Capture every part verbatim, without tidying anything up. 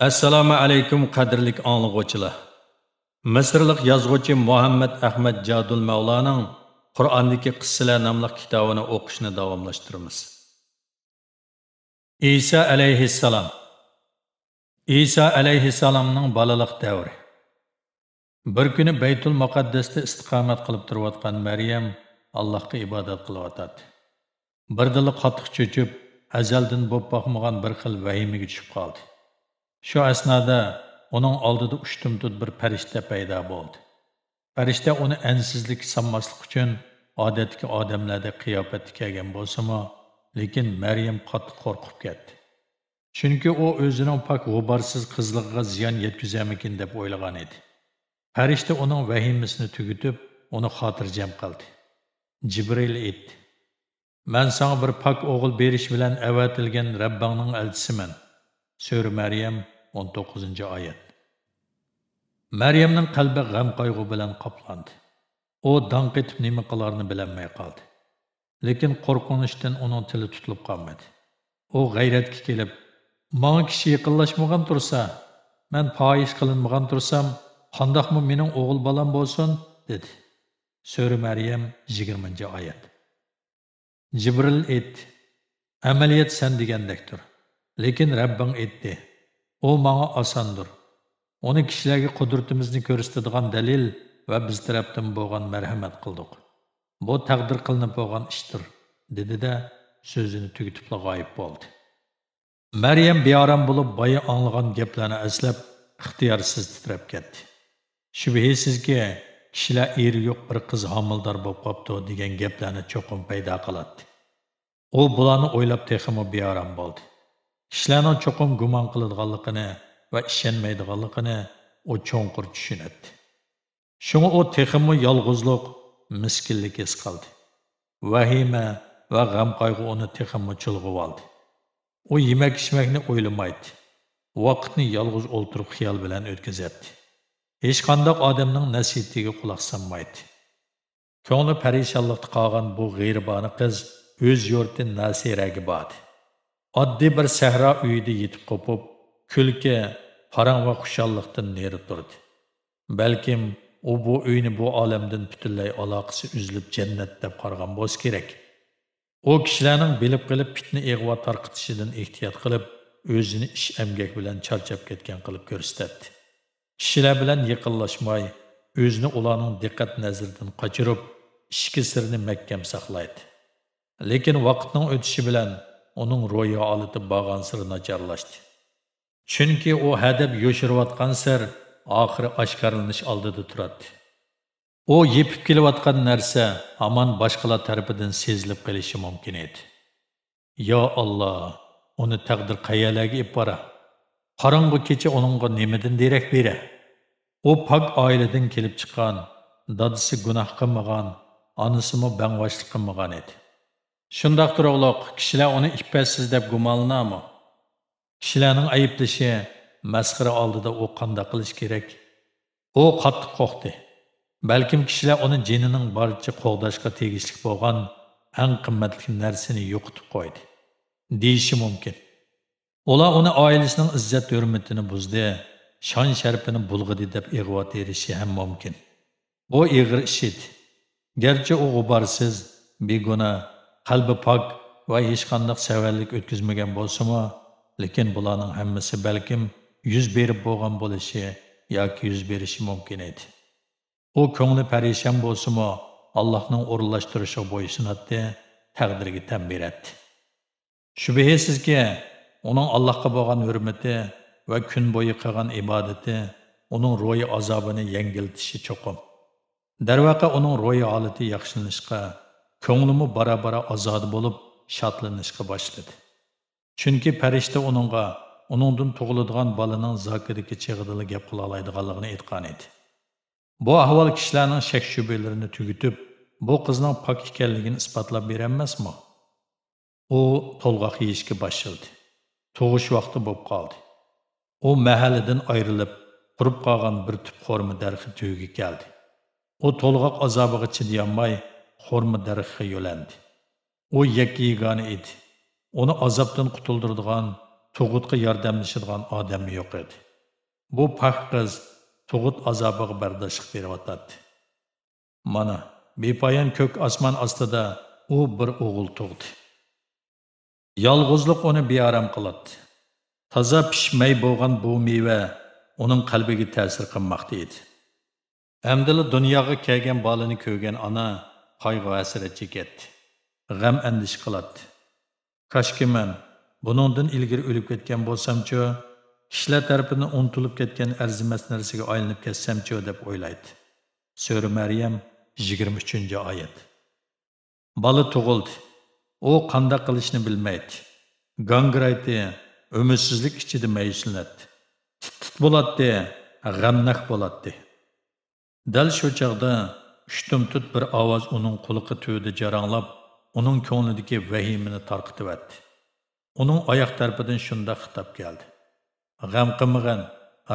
ئەسسالامۇ ئەلەيكۇم، قەدىرلىك ئاڭلىغۇچىلار! مىسىرلىق يازغۇچى مۇھەممەد ئەخمەت جادۇل مەۋلانىڭ قۇرئاندىكى قىسسىلەر ناملىق كىتابىنى ئوقۇشنى داۋاملاشتۇرىمىز. ئىسا ئەلەيھىسسالام. ئىسا ئەلەيھىسسالامنىڭ بالىلىق دەۋرى. بىر كۈنى بەيتۇل مۇقەددەستە ئىستىقامەت قىلىپ تۇرۇۋاتقان مەريەم ئاللاھقا ئىبادەت قىلىۋاتاتتى. بىردىنلا قاتتىق چۆچۈپ، ئەزەلدىن بولۇپ باقمىغان بىر خىل ۋەھىمىگە چۈشۈپ قالدى. شۇ ئەسنادا ئۇنىڭ ئالدىدا ئۇشتۇمتۇت بىر پەرىشتە پەيدا بولدى. پەرىشتە ئۇنى ئەنسىزلىككە سالماسلىق ئۈچۈن ئادەتتىكى ئادەملەردەك قىياپەتتە كەلگەن بولسىمۇ، لېكىن مەريەم قاتتىق قورقۇپ كەتتى. چۈنكى ئۇ ئۆزىنىڭ پاك غۇبارسىز قىزلىقىغا زىيان يەتكۈزەرمىكىن دەپ ئويلىغان ئىدى. پەرىشتە ئۇنىڭ ۋەھىمىسىنى تۈگىتىپ، ئۇنى خاتىرجەم قىلدى. جىبرىل ئېيتتى: «مەن ساڭا بىر پاك ئوغۇل بېرىش بىلەن ئەۋەتىلگەن رەببىڭنىڭ ئەلچىسىمەن.» سۈرە مەريەم، ئون توققۇزىنچى ئايەت. مەريەمنىڭ قەلبى غەم-قايغۇ بىلەن قاپلاندى. ئۇ داڭ قېتىپ نېمە قىلارىنى بىلەلمەي قالدى. لېكىن قورقۇنچتىن ئۇنىڭ تىلى تۇتۇلۇپ قالمىدى. ئۇ غەيرەتكە كېلىپ: «ماڭا كىشى يېقىنلاشمىغان تۇرسا، مەن پاھىش قىلىنمىغان تۇرسام، قانداقمۇ مېنىڭ ئوغۇل بالام بولسۇن؟» دېدى. سۈرە مەريەم، يىگىرمىنچى ئايەت. جىبرىل ئېيتتى: «ئەمەلىيەت سەن دېگەندەكتۇر. لېكىن رەببىڭ ئېيتتى، ئۇ ماڭا ئاساندۇر. ئۇنى كىشىلەرگە قۇدرىتىمىزنى كۆرسىتىدىغان دەلىل ۋە بىز تەرەپتىن بولغان مەرھەمەت قىلدۇق. بۇ تەقدىر قىلىنىپ بولغان ئىشتۇر»، دېدى-دە، سۆزىنى تۈگىتىپلا غايىب بولدى. مەريەم بىئارام بولۇپ، بايا ئاڭلىغان گەپلەرنى ئەسلەپ، ئىختىيارسىز تىترەپ كەتتى. شۈبھىسىزكى، كىشىلەر «ئېرى يوق بىر قىز ھامىلىدار بولۇپ قاپتۇ» دېگەن گەپلەرنى چوقۇم پەيدا قىلاتتى. ئۇ بۇلارنى ئويلاپ تېخىمۇ بىئارام بولدى. كىشىلەرنىڭ چوقۇم گۇمان قىلىدىغانلىقىنى ۋە ئىشەنمەيدىغانلىقىنى ئۇ چوڭقۇر چۈشىنەتتى. شۇڭا ئۇ تېخىمۇ يالغۇزلۇق، مىسكىنلىك ھېس قىلدى. ۋەھىمە ۋە غەم-قايغۇ ئۇنى تېخىمۇ چۇلغىۋالدى. ئۇ يېمەك-ئىچمەكنى ئويلىمايتتى. ۋاقىتنى يالغۇز ئولتۇرۇپ خىيال بىلەن ئۆتكۈزەتتى. ھېچقانداق ئادەمنىڭ نەسىھىتىگە قۇلاق سالمايتتى. كۆڭلى پەرىشانلىقتا قالغان بۇ غېرىبانە قىز ئۆز يۇرتى ناسىرەگە باردى. ئاددىي بىر سەھرا ئۆيىدە يېتىپ قوپۇپ، كۈلكە، پاراڭ ۋە خۇشاللىقتىن نېرى تۇردى. بەلكىم ئۇ بۇ ئۆينى بۇ ئالەمدىن پۈتۈنلەي ئالاقىسى ئۈزۈلۈپ جەننەت دەپ قارىغان بولسا كېرەك. ئۇ كىشىلەرنىڭ بىلىپ قېلىپ پىتنە-ئىغۋا تارقىتىشىدىن ئېھتىيات قىلىپ، ئۆزىنى ئىش-ئەمگەك بىلەن چارچاپ كەتكەن قىلىپ كۆرسىتەتتى. كىشىلەر بىلەن يېقىنلاشماي، ئۆزىنى ئۇلارنىڭ دىققەت نەزىرىدىن قاچۇرۇپ، ئىچكى سىرىنى مەھكەم ساقلايتتى. لېكىن ۋاقىتنىڭ ئۆتۈشى بىلەن ئۇنىڭ روھىي ھالىتى بارغانسېرى ناچارلاشتى. چۈنكى ئۇ ھەدەپ يوشۇرۇۋاتقانسېرى ئاخىرى ئاشكارىلىنىش ئالدىدا تۇراتتى. ئۇ يېپىپ كېلىۋاتقان نەرسە ھامان باشقىلار تەرىپىدىن سېزىلىپ قېلىشى مۇمكىن ئىدى. يا ئاللا، ئۇنى تەقدىر قەيەرلەرگە ئېلىپ بارا؟ قاراڭغۇ كېچە ئۇنىڭغا نېمىدىن دېرەك بېرە؟ ئۇ پاك ئائىلىدىن كېلىپ چىققان، دادىسى گۇناھ قىلمىغان، ئانىسىمۇ بەڭۋاشلىق قىلمىغان ئىدى. شۇنداق تۇرۇقلۇق، كىشىلەر ئۇنى ئىپپەتسىز دەپ گۇمانلىنارمۇ؟ كىشىلەرنىڭ ئەيىبلىشى، مەسخىرە ئالدىدا ئۇ قانداق قىلىشى كېرەك؟ ئۇ قاتتىق قورقتى. بەلكىم كىشىلەر ئۇنى جېنىنىڭ بارىچە قوغداشقا تېگىشلىك بولغان ئەڭ قىممەتلىك نەرسىنى يوقىتىپ قويدى، دېيىشى مۇمكىن. ئۇلار ئۇنى ئائىلىسىنىڭ ئىززەت-ھۆرمىتىنى بۇزدى، شان-شەرىپىنى بۇلغىدى دەپ ئىغۋا تېرىشى ھەم مۇمكىن. بۇ ئېغىر ئىش ئىدى. گەرچە ئۇ غۇبارسىز، بىگۇناھ، قەلبى پاك ۋە ھېچقانداق سەۋەنلىك ئۆتكۈزمىگەن بولسىمۇ، لېكىن بۇلارنىڭ ھەممىسى بەلكىم يۈز بېرىپ بولغان بولۇشى ياكى يۈز بېرىشى مۇمكىن ئىدى. ئۇ كۆڭلى پەرىشان بولسىمۇ، ئاللاھنىڭ ئورۇنلاشتۇرۇشىغا بويسۇناتتى، تەقدىرگە تەن بېرەتتى. شۈبھىسىزكى، ئۇنىڭ ئاللاھقا بولغان ھۆرمىتى ۋە كۈن بويى قىلغان ئىبادىتى ئۇنىڭ روھىي ئازابىنى يەڭگىلتىشى چوقۇم. دەرۋەقە، ئۇنىڭ روھىي ھالىتى ياخشىلىنىشقا، كۆڭلىمۇ بارا-بارا ئازادە بولۇپ، شادلىنىشقا باشلىدى. چۈنكى پەرىشتە ئۇنىڭغا ئۇنىڭدىن تۇغۇلىدىغان بالىنىڭ زاكىدىكى چېغىدىلا گەپ قىلالايدىغانلىقىنى ئېيتقانىدى. بۇ ئەھۋال كىشىلەرنىڭ شەك-شۈبھىلىرىنى تۈگىتىپ، بۇ قىزنىڭ پاك ئىكەنلىكىنى ئىسپاتلاپ بېرەلمەسمۇ؟ ئۇ تولغاق يېيىشكە باشلىدى. تۇغۇش ۋاقتى بولۇپ قالدى. ئۇ مەھەللىدىن ئايرىلىپ، قۇرۇپ قالغان بىر تۈپ خورما دەرىخى تۈۋىگە كەلدى. ئۇ تولغاق ئازابىغا چىدىيالماي، خورما دەرىخىگە يۆلەندى. ئۇ يەككە-يېگانە ئىدى. ئۇنى ئازابتىن قۇتۇلدۇرىدىغان، تۇغۇتقا ياردەملىشىدىغان ئادەممۇ يوق ئىدى. بۇ پاك قىز تۇغۇت ئازابىغا بەرداشلىق بېرىۋاتاتتى. مانا، بىپايان كۆك ئاسمان ئاستىدا ئۇ بىر ئوغۇل تۇغدى. يالغۇزلۇق ئۇنى بىئارام قىلاتتى. تازا پىشىپ مەي بولغان بۇ مېۋە ئۇنىڭ قەلبىگە تەسىر قىلماقتا ئىدى. ئەمدىلا دۇنياغا كەلگەن بالىنى كۆرگەن ئانا قايغۇ-ھەسرەت چېكەتتى. غەم-ئەندىشە قىلاتتى. كاشكى مەن بۇنىڭدىن ئىلگىرى ئۆلۈپ كەتكەن بولسامچۇ، كىشىلەر تەرىپىدىن ئۇنتۇلۇپ كەتكەن ئەرزىمەس نەرسىگە ئايلىنىپ كەتسەمچۇ، دەپ ئويلايتتى. سۈرە مەريەم، يىگىرمە ئۈچىنچى ئايەت. بالا تۇغۇلدى. ئۇ قانداق قىلىشنى بىلمەيتتى. گاڭگىرايتتى، ئۈمىدسىزلىك ئىچىدە مەيۈسلىنەتتى. تىت-تىت بولاتتى، غەمناك بولاتتى. دەل شۇ چاغدا ئۇشتۇمتۇت بىر ئاۋاز ئۇنىڭ قۇلىقى تۈۋىدە جاراڭلاپ، ئۇنىڭ كۆڭلىدىكى ۋەھىمىنى تارقىتىۋەتتى. ئۇنىڭ ئاياق تەرىپىدىن شۇنداق خىتاب كەلدى: غەم قىلمىغىن،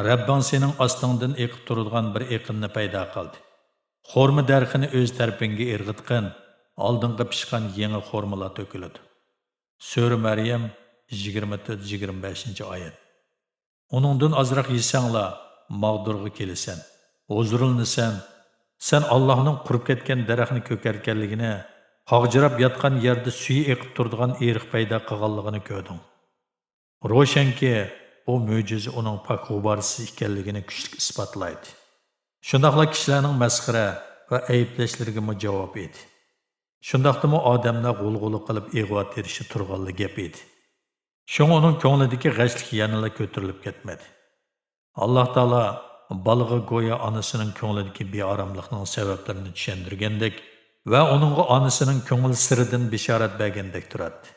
رەببىڭ سېنىڭ ئاستىڭدىن ئېقىپ تۇرىدىغان بىر ئېقىننى پەيدا قىلدى. خورما دەرىخىنى ئۆز تەرىپىڭگە ئىرغىتقىن، ئالدىڭغا پىشقان يېڭى خورمىلار تۆكۈلىدۇ. سۈرە مەريەم، يىگىرمە تۆت، يىگىرمە بەشىنچى ئايەت. ئۇنىڭدىن ئازراق يېسەڭلا، ماغدۇرغا كېلىسەن، ھۇزۇرلىنىسەن. سەن ئاللاھنىڭ قۇرۇپ كەتكەن دەرەخنى كۆكەرتكەنلىكىنى، قاغجىراپ ياتقان يەردە سۈيى ئېقىپ تۇرىدىغان ئېرىق پەيدا قىلغانلىقىنى كۆردۈڭ. روشەنكى، بۇ مۆجىزە ئۇنىڭ پاك غۇبارسىز ئىكەنلىكىنى كۈچلۈك ئىسپاتلايدۇ. شۇنداقلا كىشىلەرنىڭ مەسخىرە ۋە ئەيىبلەشلىرىگىمۇ جاۋاب ئىدى. شۇنداقتىمۇ ئادەملەر غۇلغۇلا قىلىپ ئىغۋا تېرىشى تۇرغانلا گەپ ئىدى. شۇڭا ئۇنىڭ كۆڭلىدىكى غەشلىك يەنىلا كۆتۈرۈلۈپ كەتمىدى. ئاللاھ تائالا بالىغا گويا ئانىسىنىڭ كۆڭلىدىكى بىئاراملىقنىڭ سەۋەبلىرىنى چۈشەندۈرگەندەك ۋە ئۇنىڭغا ئانىسىنىڭ كۆڭۈل سىرىدىن بېشارەت بەرگەندەك تۇراتتى.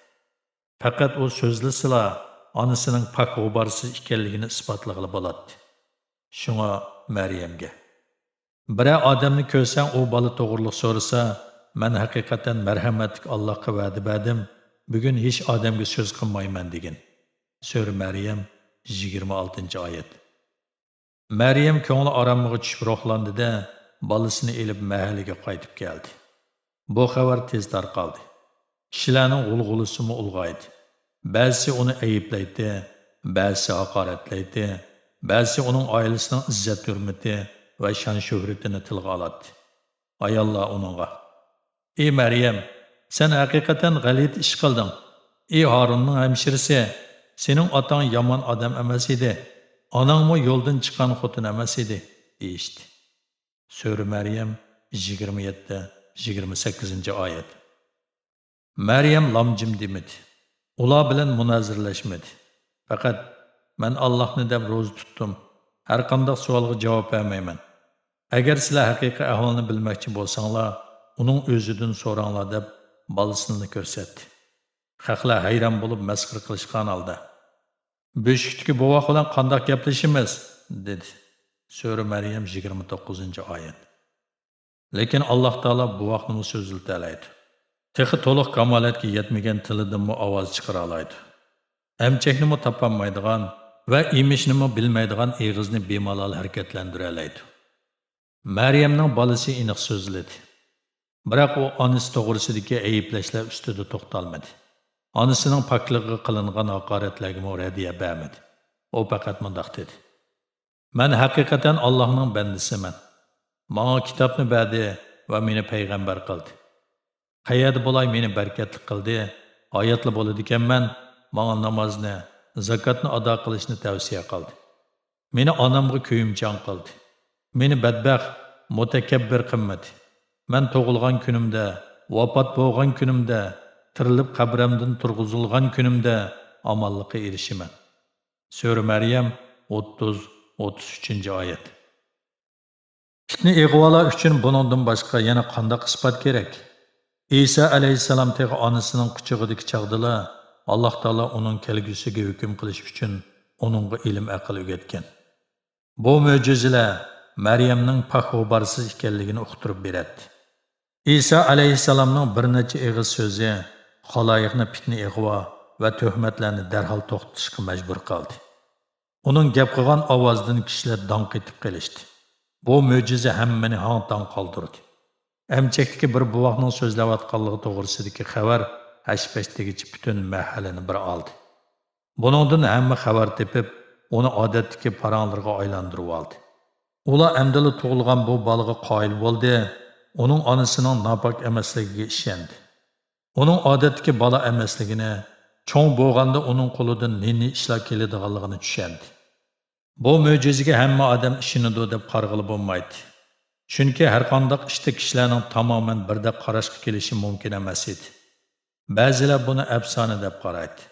پەقەت ئۇ سۆزلىسىلا، ئانىسىنىڭ پاك غۇبارسىز ئىكەنلىكىنى ئىسپاتلىغىلى بولاتتى. شۇڭا مەريەمگە، بىرەر ئادەمنى كۆرسەڭ، ئۇ بالا توغرىلىق سورىسا، مەن ھەقىقەتەن مەرھەمەتلىك ئاللاھقا ۋەدە بەردىم، بۈگۈن ھېچ ئادەمگە سۆز قىلمايمەن، دېگىن. سۈرە مەريەم، يىگىرمە ئالتىنچى ئايەت. مەريەم كۆڭلى ئارامىغا چۈشۈپ روھلاندى-دە، بالىسىنى ئېلىپ مەھەللىگە قايتىپ كەلدى. بۇ خەۋەر تېز تارقالدى. كىشىلەرنىڭ غۇلغۇلىسىمۇ ئۇلغايدى. بەزىسى ئۇنى ئەيىبلەيتتى، بەزىسى ھاقارەتلەيتتى، بەزىسى ئۇنىڭ ئائىلىسىنىڭ ئىززەت-ھۆرمىتى ۋە شان-شۆھرىتىنى تىلغا ئالاتتى. ئاياللار ئۇنىڭغا، ئى مەريەم، سەن ھەقىقەتەن غەلىتە ئىش قىلدىڭ. ئى ھارۇننىڭ ھەمشىرىسى، سېنىڭ ئاتاڭ يامان ئادەم ئەمەس ئىدى، ئاناڭمۇ يولدىن چىققان خوتۇن ئەمەس ئىدى، دېيىشتى. سۈرە مەريەم، يىگىرمە يەتتە، يىگىرمە سەككىزىنچى ئايەت. مەريەم لام-جىم دېمىدى. ئۇلار بىلەن مۇنازىرىلەشمىدى. پەقەت، مەن ئاللاھنى دەپ روزا تۇتتۇم. ھەرقانداق سوئالغا جاۋاب بەرمەيمەن. ئەگەر سىلەر ھەقىقىي ئەھۋالنى بىلمەكچى بولساڭلار، ئۇنىڭ ئۆزىدىن سوراڭلار، دەپ بالىسىنىلا كۆرسەتتى. خەقلەر ھەيران بولۇپ مەسخىرە قىلىشقان ھالدا، بۆشۈكتىكى بوۋاق بىلەن قانداق گەپلىشىمىز؟ دېدى. سۈرە مەريەم، يىگىرمە توققۇزىنچى ئايەت. لېكىن ئاللاھ تائالا بوۋاقنىمۇ سۆزلىتەلەيدۇ. تېخى تولۇق كامالەتكە يەتمىگەن تىلىدىنمۇ ئاۋاز چىقىرالايدۇ. ئەمچەكنىمۇ تاپالمايدىغان ۋە ئېمىشنىمۇ بىلمەيدىغان ئېغىزنى بىمالال ھەرىكەتلەندۈرەلەيدۇ. مەريەمنىڭ بالىسى ئېنىق سۆزلىدى. بىراق ئۇ ئانىسى توغرىسىدىكى ئەيىبلەشلەر ئۈستىدە توختالمىدى. ئانىسىنىڭ پاكلىقىغا قىلىنغان ھاقارەتلەرگىمۇ رەددىيە بەرمىدى. ئۇ پەقەت مۇنداق دېدى: مەن ھەقىقەتەن ئاللاھنىڭ بەندىسىمەن. ماڭا كىتابنى بەردى ۋە مېنى پەيغەمبەر قىلدى. قەيەردە بولاي مېنى بەرىكەتلىك قىلدى، ھاياتلا بولىدىكەنمەن، ماڭا نامازنى، زاكاتنى ئادا قىلىشنى تەۋسىيە قىلدى. مېنى ئانامغا كۆيۈمچان قىلدى. مېنى بەتبەخت، مۇتەكەببىر قىلمىدى. مەن تۇغۇلغان كۈنۈمدە، ۋاپات بولغان كۈنۈمدە، تىرىلىپ قەبرەمدىن تۇرغۇزۇلغان كۈنۈمدە ئامانلىققا ئېرىشىمەن. سۈرە مەريەم، ئوتتۇز، ئوتتۇز ئۈچىنچى ئايەت. پىتنە-ئىغۋالار ئۈچۈن بۇنىڭدىن باشقا يەنە قانداق ئىسپات كېرەك؟ ئىسا ئەلەيھىسسالام تېخى ئانىسىنىڭ قۇچىقىدىكى چاغدىلا، ئاللاھ تائالا ئۇنىڭ كەلگۈسىگە ھۆكۈم قىلىش ئۈچۈن ئۇنىڭغا ئىلىم-ئەقىل ئۆگەتكەن. بۇ مۆجىزىلەر مەريەمنىڭ پاك غۇبارسىز ئىكەنلىكىنى ئۇقتۇرۇپ بېرەتتى. ئىسا ئەلەيھىسسالامنىڭ بىر نەچچە ئېغىز سۆزى خالايىقنى پىتنە-ئىغۋا ۋە تۆھمەتلەرنى دەرھال توختىتىشقا مەجبۇر قىلدى. ئۇنىڭ گەپ قىلغان ئاۋازىدىن كىشىلەر داڭ قېتىپ قېلىشتى. بۇ مۆجىزە ھەممىنى ھاڭ-تاڭ قالدۇردى. ئەمچەكتىكى بىر بوۋاقنىڭ سۆزلەۋاتقانلىقى توغرىسىدىكى خەۋەر ھەش-پەش دېگۈچە پۈتۈن مەھەللىنى بىر ئالدى. بۇنىڭدىن ھەممە خەۋەر تېپىپ، ئۇنى ئادەتتىكى پاراڭلىرىغا ئايلاندۇرۇۋالدى. ئۇلار ئەمدىلا تۇغۇلغان بۇ بالىغا قايىل بولدى، ئۇنىڭ ئانىسىنىڭ ناپاك ئەمەسلىكىگە ئىشەندى. ئۇنىڭ ئادەتتىكى بالا ئەمەسلىكىنى، چوڭ بولغاندا ئۇنىڭ قولىدىن نى-نى ئىشلار كېلىدىغانلىقىنى چۈشەندى. بۇ مۆجىزىگە ھەممە ئادەم ئىشىنىدۇ دەپ قارىغىلى بولمايتتى. چۈنكى ھەرقانداق ئىشتا كىشىلەرنىڭ تامامەن بىردەك قاراشقا كېلىشى مۇمكىن ئەمەس ئىدى. بەزىلەر بۇنى ئەپسانە دەپ قارايتتى.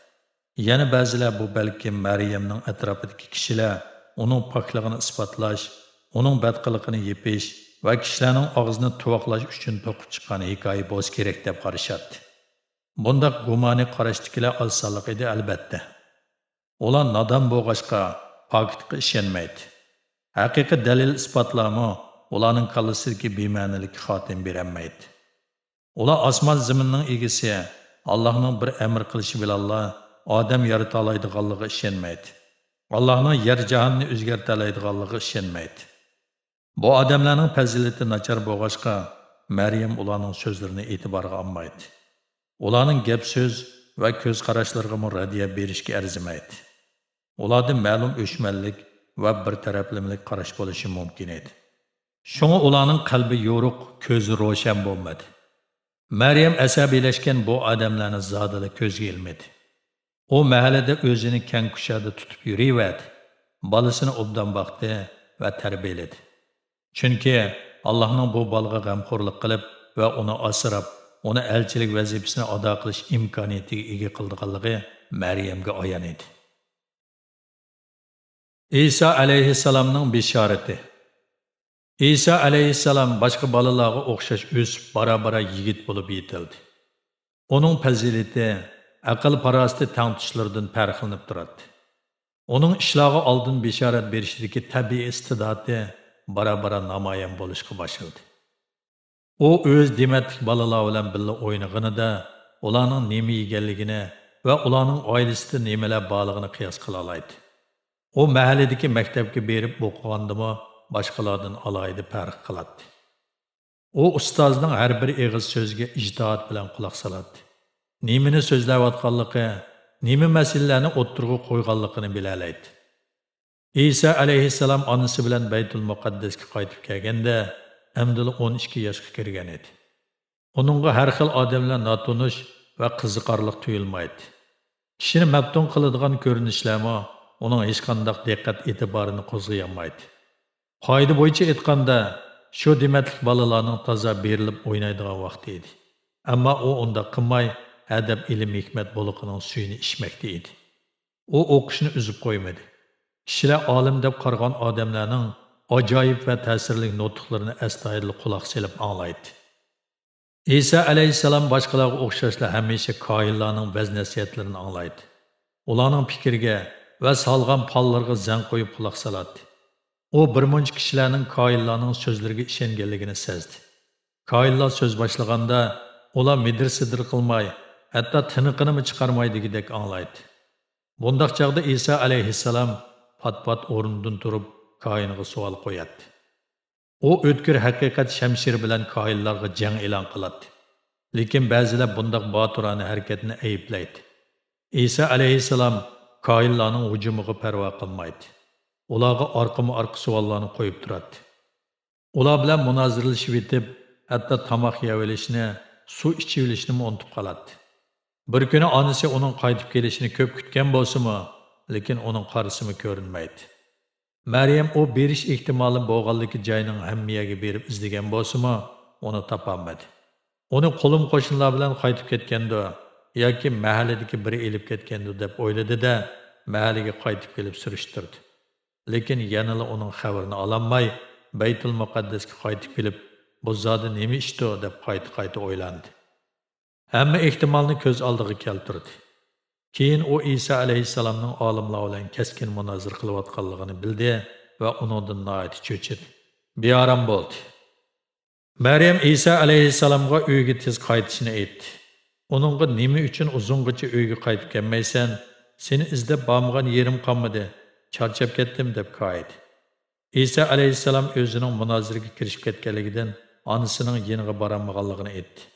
يەنە بەزىلەر بۇ بەلكىم مەريەمنىڭ ئەتراپىدىكى كىشىلەر ئۇنىڭ پاكلىقىنى ئىسپاتلاش، ئۇنىڭ بەتقىلىقىنى يېپىش ۋە كىشىلەرنىڭ ئاغزىنى تۇۋاقلاش ئۈچۈن توقۇپ چىققان ھېكايە بولسا كېرەك دەپ قارىشاتتى. بۇنداق گۇمانىي قاراشتىكىلەر ئاز سانلىق ئىدى، ئەلبەتتە. ئۇلار نادان بولغاچقا، پاكىتقا ئىشەنمەيتتى. ھەقىقىي دەلىل-ئىسپاتلارمۇ ئۇلارنىڭ كاللىسىدىكى بىمەنىلىككە خاتىمە بېرەلمەيتتى. ئۇلار ئاسمان زېمىننىڭ ئىگىسى، ئاللاھنىڭ بىر ئەمر قىلىشى بىلەنلا ئادەم يارىتالايدىغانلىقىغا ئىشەنمەيتتى. ئاللاھنىڭ يەر جاھاننى ئۆزگەرتەلەيدىغانلىقىغا ئىشەنمەيتتى. بۇ ئادەملەرنىڭ پەزىلىتى ناچار بولغاچقا، مەريەم ئۇلارنىڭ سۆزلىرىنى ئېتىبارغا ئالمايتتى. ئۇلارنىڭ گەپ-سۆز ۋە كۆز قاراشلىرىغىمۇ رەددىيە بېرىشكە ئەرزىمەيتتى. ئۇلاردا مەلۇم ئۆچمەنلىك ۋە بىر تەرەپلىمىلىك قاراش بولۇشى مۇمكىن ئىدى. شۇڭا ئۇلارنىڭ قەلبى يورۇق، كۆزى روشەن بولمىدى. مەريەم ئەسەبىيلەشكەن بۇ ئادەملەرنى زادىلا كۆزگە ئىلمىدى. ئۇ مەھەللىدە ئۆزىنى كەڭ كۇشادە تۇتۇپ يۈرۈۋەردى، بالىسىنى ئوبدان باقتى ۋە تەربىيەلىدى. چۈنكى ئاللاھنىڭ بۇ بالىغا غەمخورلۇق قىلىپ ۋە ئۇنى ئاسراپ، ئۇنى ئەلچىلىك ۋەزىپىسىنى ئادا قىلىش ئىمكانىيىتىگە ئىگە قىلىدىغانلىقى مەريەمگە ئايان ئىدى. ئىسا ئەلەيھىسسالامنىڭ بېشارىتى. ئىسا ئەلەيھىسسالام باشقا بالىلارغا ئوخشاش ئۆسۈپ، بارا-بارا يىگىت بولۇپ يېتىلدى. ئۇنىڭ پەزىلىتى، ئەقىل-پاراسىتى تەڭتۇشلىرىدىن پەرقلىنىپ تۇراتتى. ئۇنىڭ ئىشلارغا ئالدىن بېشارەت بېرىشىدىكى تەبىئىي ئىستىداتى بارا-بارا نامايان بولۇشقا باشلىدى. ئۇ ئۆز دېمەتلىك بالىلار بىلەن بىللە ئوينىغىنىدا، ئۇلارنىڭ نېمە يېگەنلىكىنى ۋە ئۇلارنىڭ ئائىلىسىدە نېمىلەر بارلىقىنى قىياس قىلالايتتى. ئۇ مەھەللىدىكى مەكتەپكە بېرىپ ئوقۇغاندىمۇ باشقىلاردىن ئالاھىدە پەرق قىلاتتى. ئۇ ئۇستازىنىڭ ھەر بىر ئېغىز سۆزىگە ئىجتىھات بىلەن قۇلاق سالاتتى. نېمىنى سۆزلەۋاتقانلىقى، نېمە مەسىلىلەرنى ئوتتۇرىغا قويغانلىقىنى بىلەلەيتتى. ئىسا ئەلەيھىسسالام ئانىسى بىلەن بەيتۇل مۇقەددەسكە قايتىپ كەلگەندە، ئەمدىلا ئون ئىككى ياشقا كىرگەن ئىدى. ئۇنىڭغا ھەر خىل ئادەملەر ناتونۇش ۋە قىزىقارلىق تۇيۇلمايتتى. كىشىنى مەپتۇن قىلىدىغان كۆرۈنۈشلەرمۇ ئۇنىڭ ھېچقانداق دىققەت-ئېتىبارىنى قوزغىيالمايتتى. قائىدە بويىچە ئېيتقاندا، شۇ دېمەتلىك بالىلارنىڭ تازا بېرىلىپ ئوينايدىغان ۋاقتى ئىدى. ئەمما ئۇ ئۇنداق قىلماي، ئەدەپ، ئىلىم-ھېكمەت بۇلىقىنىڭ سۈيىنى ئىچمەكتە ئىدى. ئۇ ئوقۇشنى ئۈزۈپ قويمىدى. كىشىلەر ئالىم دەپ قارىغان ئادەملەرنىڭ ئاجايىپ ۋە تەسىرلىك نۇتۇقلىرىنى ئەستايىدىل قۇلاق سېلىپ ئاڭلايتتى. ئىسا ئەلەيھىسسالام باشقىلارغا ئوخشاشلا ھەمىشە كاھىنلارنىڭ ۋەز-نەسىھەتلىرىنى ئاڭلايتتى. ئۇلارنىڭ پىكرىگە ۋە سالغان پاللىرىغا زەڭ قويۇپ قۇلاق سالاتتى. ئۇ بىر مۇنچە كىشىلەرنىڭ كاھىنلارنىڭ سۆزلىرىگە ئىشەنگەنلىكىنى سەزدى. كاھىنلار سۆز باشلىغاندا، ئۇلار مىدىر-سىدىر قىلماي، ھەتتا تىنىقىنىمۇ چىقارمايدىغۇدەك ئاڭلايتتى. بۇنداق چاغدا ئىسا ئەلەيھىسسالام پات-پات ئورنىدىن تۇرۇپ، كاھىنغا سوئال قوياتتى. ئۇ ئۆتكۈر ھەقىقەت شەمشىرى بىلەن كاھىنلارغا جەڭ ئېلان قىلاتتى. لېكىن بەزىلەر بۇنداق باتۇرانە ھەرىكەتنى ئەيىبلەيتتى. ئىسا ئەلەيھىسسالام كاھىنلارنىڭ ھۇجۇمىغا پەرۋا قىلمايتتى. ئۇلارغا ئارقىمۇ-ئارقا سوئاللارنى قويۇپ تۇراتتى. ئۇلار بىلەن مۇنازىرىلىشىۋېتىپ، ھەتتا تاماق يەۋېلىشنى، سۇ ئىچىۋېلىشنىمۇ ئۇنتۇپ قالاتتى. بىر كۈنى ئانىسى ئۇنىڭ قايتىپ كېلىشىنى كۆپ كۈتكەن بولسىمۇ، لېكىن ئۇنىڭ قارىسىمۇ كۆرۈنمەيتتى. مەريەم ئۇ بېرىش ئېھتىمالى بولغانلىكى جاينىڭ ھەممە يەرگە بېرىپ ئىزدىگەن بولسىمۇ، ئۇنى تاپالمىدى. ئۇنى قولۇم-قوشنىلار بىلەن قايتىپ كەتكەندۇ ياكى مەھەللىدىكى بىرى ئېلىپ كەتكەندۇ دەپ ئويلىدى-دە، مەھەللىگە قايتىپ كېلىپ سۈرۈشتۈردى. لېكىن يەنىلا ئۇنىڭ خەۋىرىنى ئالالماي، بەيتۇل مۇقەددەسكە قايتىپ كېلىپ، بۇ زادى نېمە ئىشتۇ دەپ قايتا-قايتا ئويلاندى. ھەممە ئېھتىمالنى كۆز ئالدىغا كەلتۈردى. كېيىن ئۇ ئىسا ئەلەيھىسسالامنىڭ ئالىملار بىلەن كەسكىن مۇنازىرە قىلىۋاتقانلىقىنى بىلدى ۋە ئۇنىڭدىن ناھايىتى چۆچۈدى. بىئارام بولدى. مەريەم ئىسا ئەلەيھىسسالامغا ئۆيىگە تېز قايتىشنى ئېيتتى. ئۇنىڭغا نېمە ئۈچۈن ئۇزۇنغىچە ئۆيگە قايتىپ كەلمەيسەن؟ سېنى ئىزدەپ بارمىغان يېرىم قالمىدى. چارچاپ كەتتىم، دەپ كايىدى. ئىسا ئەلەيھىسسالام ئۆزىنىڭ مۇنازىرىگە كىرىشىپ كەتكەنلىكىدىن ئانىسىنىڭ يېنىغا بارالمىغانلىقىنى ئېيتتى.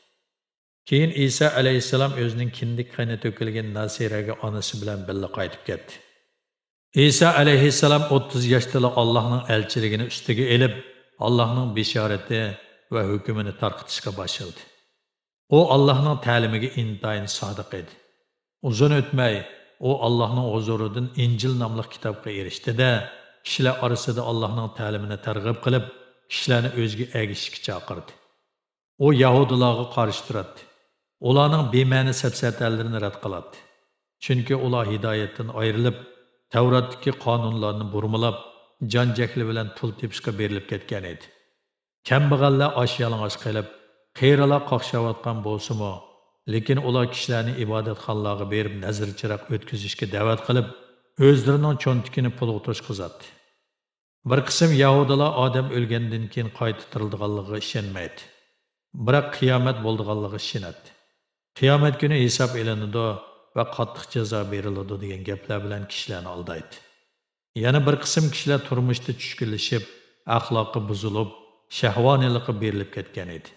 كېيىن ئىسا ئەلەيھىسسالام ئۆزىنىڭ كىندىك قېنى تۆكۈلگەن ناسىرەگە ئانىسى بىلەن بىللە قايتىپ كەتتى. ئىسا ئەلەيھىسسالام ئوتتۇز ياشتىلا ئاللاھنىڭ ئەلچىلىكىنى ئۈستىگە ئېلىپ، ئاللاھنىڭ بېشارىتى ۋە ھۆكمىنى تارقىتىشقا باشلىدى. ئۇ ئاللاھنىڭ تەلىمىگە ئىنتايىن سادىق ئىدى. ئۇزۇن ئۆتمەي، ئۇ ئاللاھنىڭ ھۇزۇرىدىن ئىنجىل ناملىق كىتابقا ئېرىشتى-دە، كىشىلەر ئارىسىدا ئاللاھنىڭ تەلىمىنى تەرغىب قىلىپ، كىشىلەرنى ئۆزىگە ئەگىشىشكە چاقىردى. ئۇ يەھۇدىيلارغا قارشى تۇراتتى. ئۇلارنىڭ بىمەنە سەپسەتەلىرىنى رەت قىلاتتى. چۈنكى ئۇلار ھىدايەتتىن ئايرىلىپ، تەۋراتتىكى قانۇنلارنى بۇرمىلاپ، جان جەھلى بىلەن پۇل تېپىشقا بېرىلىپ كەتكەن ئىدى. كەمبەغەللەر ئاچ يالىڭاچ قېلىپ، قېرىلار قاقشاۋاتقان بولسىمۇ، لېكىن ئۇلار كىشىلەرنى ئىبادەتخانىلارغا بېرىپ نەزىر چىراغ ئۆتكۈزۈشكە دەۋەت قىلىپ، ئۆزلىرىنىڭ چۆنتىكىنى پۇلغا توشقۇزاتتى. بىر قىسىم يەھۇدىيلار ئادەم ئۆلگەندىن كېيىن قايتا تىرىلىدىغانلىقىغا ئىشەنمەيتتى. بىراق قىيامەت بولىدىغانلىقىغا ئىشىنەتتى. قىيامەت كۈنى ھېساب ئېلىنىدۇ ۋە قاتتىق جازا بېرىلىدۇ دېگەن گەپلەر بىلەن كىشىلەرنى ئالدايتتى. يەنە بىر قىسىم كىشىلەر تۇرمۇشتا چۈشكۈنلىشىپ، ئەخلاقى بۇزۇلۇپ، شەھۋانىيلىققا بېرىلىپ كەتكەن ئىدى.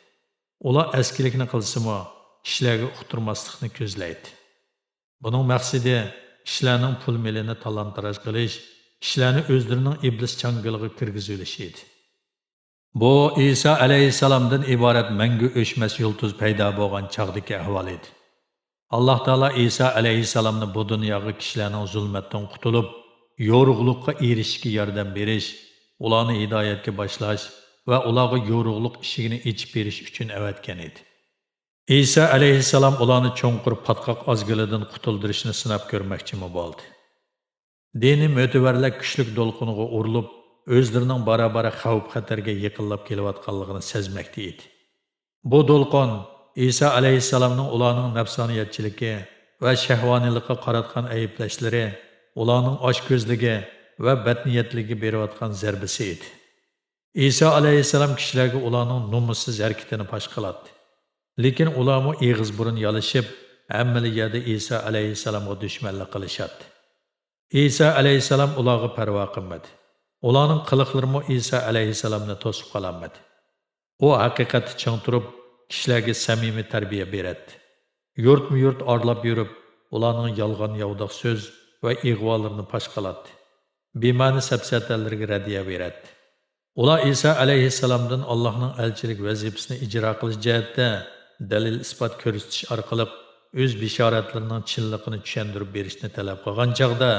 ئۇلار ئەسكىلىكنى قىلسىمۇ، كىشىلەرگە ئۇقتۇرماسلىقنى كۆزلەيتتى. بۇنىڭ مەقسىتى كىشىلەرنىڭ پۇل مېلىنى تالان-تاراج قىلىش، كىشىلەرنى ئۆزلىرىنىڭ ئىبلىس چاڭگىلىغا كىرگۈزۈۋېلىش ئىدى. بۇ ئىسا ئەلەيھىسسالامدىن ئىبارەت مەڭگۈ ئۆچمەس يۇلتۇز پەيدا بولغان چاغدىكى ئەھۋال ئىدى. ئاللاھ تائالا ئىسا ئەلەيھىسسالامنى بۇ دۇنياغا كىشىلەرنىڭ زۇلمەتتىن قۇتۇلۇپ، يورۇقلۇققا ئېرىشىشكە ياردەم بېرىش، ئۇلارنى ھىدايەتكە باشلاش ۋە ئۇلارغا يورۇقلۇق ئىشىكىنى ئېچىپ بېرىش ئۈچۈن ئەۋەتكەن ئىدى. ئىسا ئەلەيھىسسالام ئۇلارنى چوڭقۇر پاتقاق ئازگىلىدىن قۇتۇلدۇرۇشنى سىناپ كۆرمەكچىمۇ بولدى. دىنىي مۆتىۋەرلەر كۈچلۈك دولقۇنغا ئۇرۇلۇپ، ئۆزلىرىنىڭ بارا-بارا خەۋپ-خەتەرگە يېقىنلاپ كېلىۋاتقانلىقىنى سەزمەكتە ئىدى. بۇ دولقۇن ئىسا ئەلەيھىسسالامنىڭ ئۇلارنىڭ نەپسانىيەتچىلىكى ۋە شەھۋانىيلىققا قاراتقان ئەيىبلەشلىرى، ئۇلارنىڭ ئاچكۆزلۈكى ۋە بەتنىيەتلىكىگە بېرىۋاتقان زەربىسى ئىدى. ئىسا ئەلەيھىسسالام كىشىلەرگە ئۇلارنىڭ نومۇسسىز ھەرىكىتىنى پاش قىلاتتى. لېكىن ئۇلارمۇ ئېغىز بۇرۇن يالىشىپ، ھەممىلا يەردە ئىسا ئەلەيھىسسالامغا دۈشمەنلىك قىلىشاتتى. ئىسا ئەلەيھىسسالام ئۇلارغا پەرۋا قىلمىدى. ئۇلارنىڭ قىلىقلىرىمۇ ئىسا ئەلەيھىسسالامنى توسۇپ قالالمىدى. ئۇ ھەقىقەتتە چىڭ تۇرۇپ، كىشىلەرگە سەمىمىي تەربىيە بېرەتتى. يۇرتمۇ يۇرت ئارىلاپ يۈرۈپ، ئۇلارنىڭ يالغان ياۋىداق سۆز ۋە ئىغۋالىرىنى پاش قىلاتتى. بىمەنە سەپسەتەلىرىگە رەددىيە بېرەتتى. ئۇلار ئىسا ئەلەيھىسسالامدىن ئاللاھنىڭ ئەلچىلىك ۋەزىپىسىنى ئىجرا قىلىش جەھەتتە دەلىل-ئىسپات كۆرسىتىش ئارقىلىق ئۆز بېشارەتلىرىنىڭ چىنلىقىنى چۈشەندۈرۈپ بېرىشنى تەلەپ قىلغان چاغدا،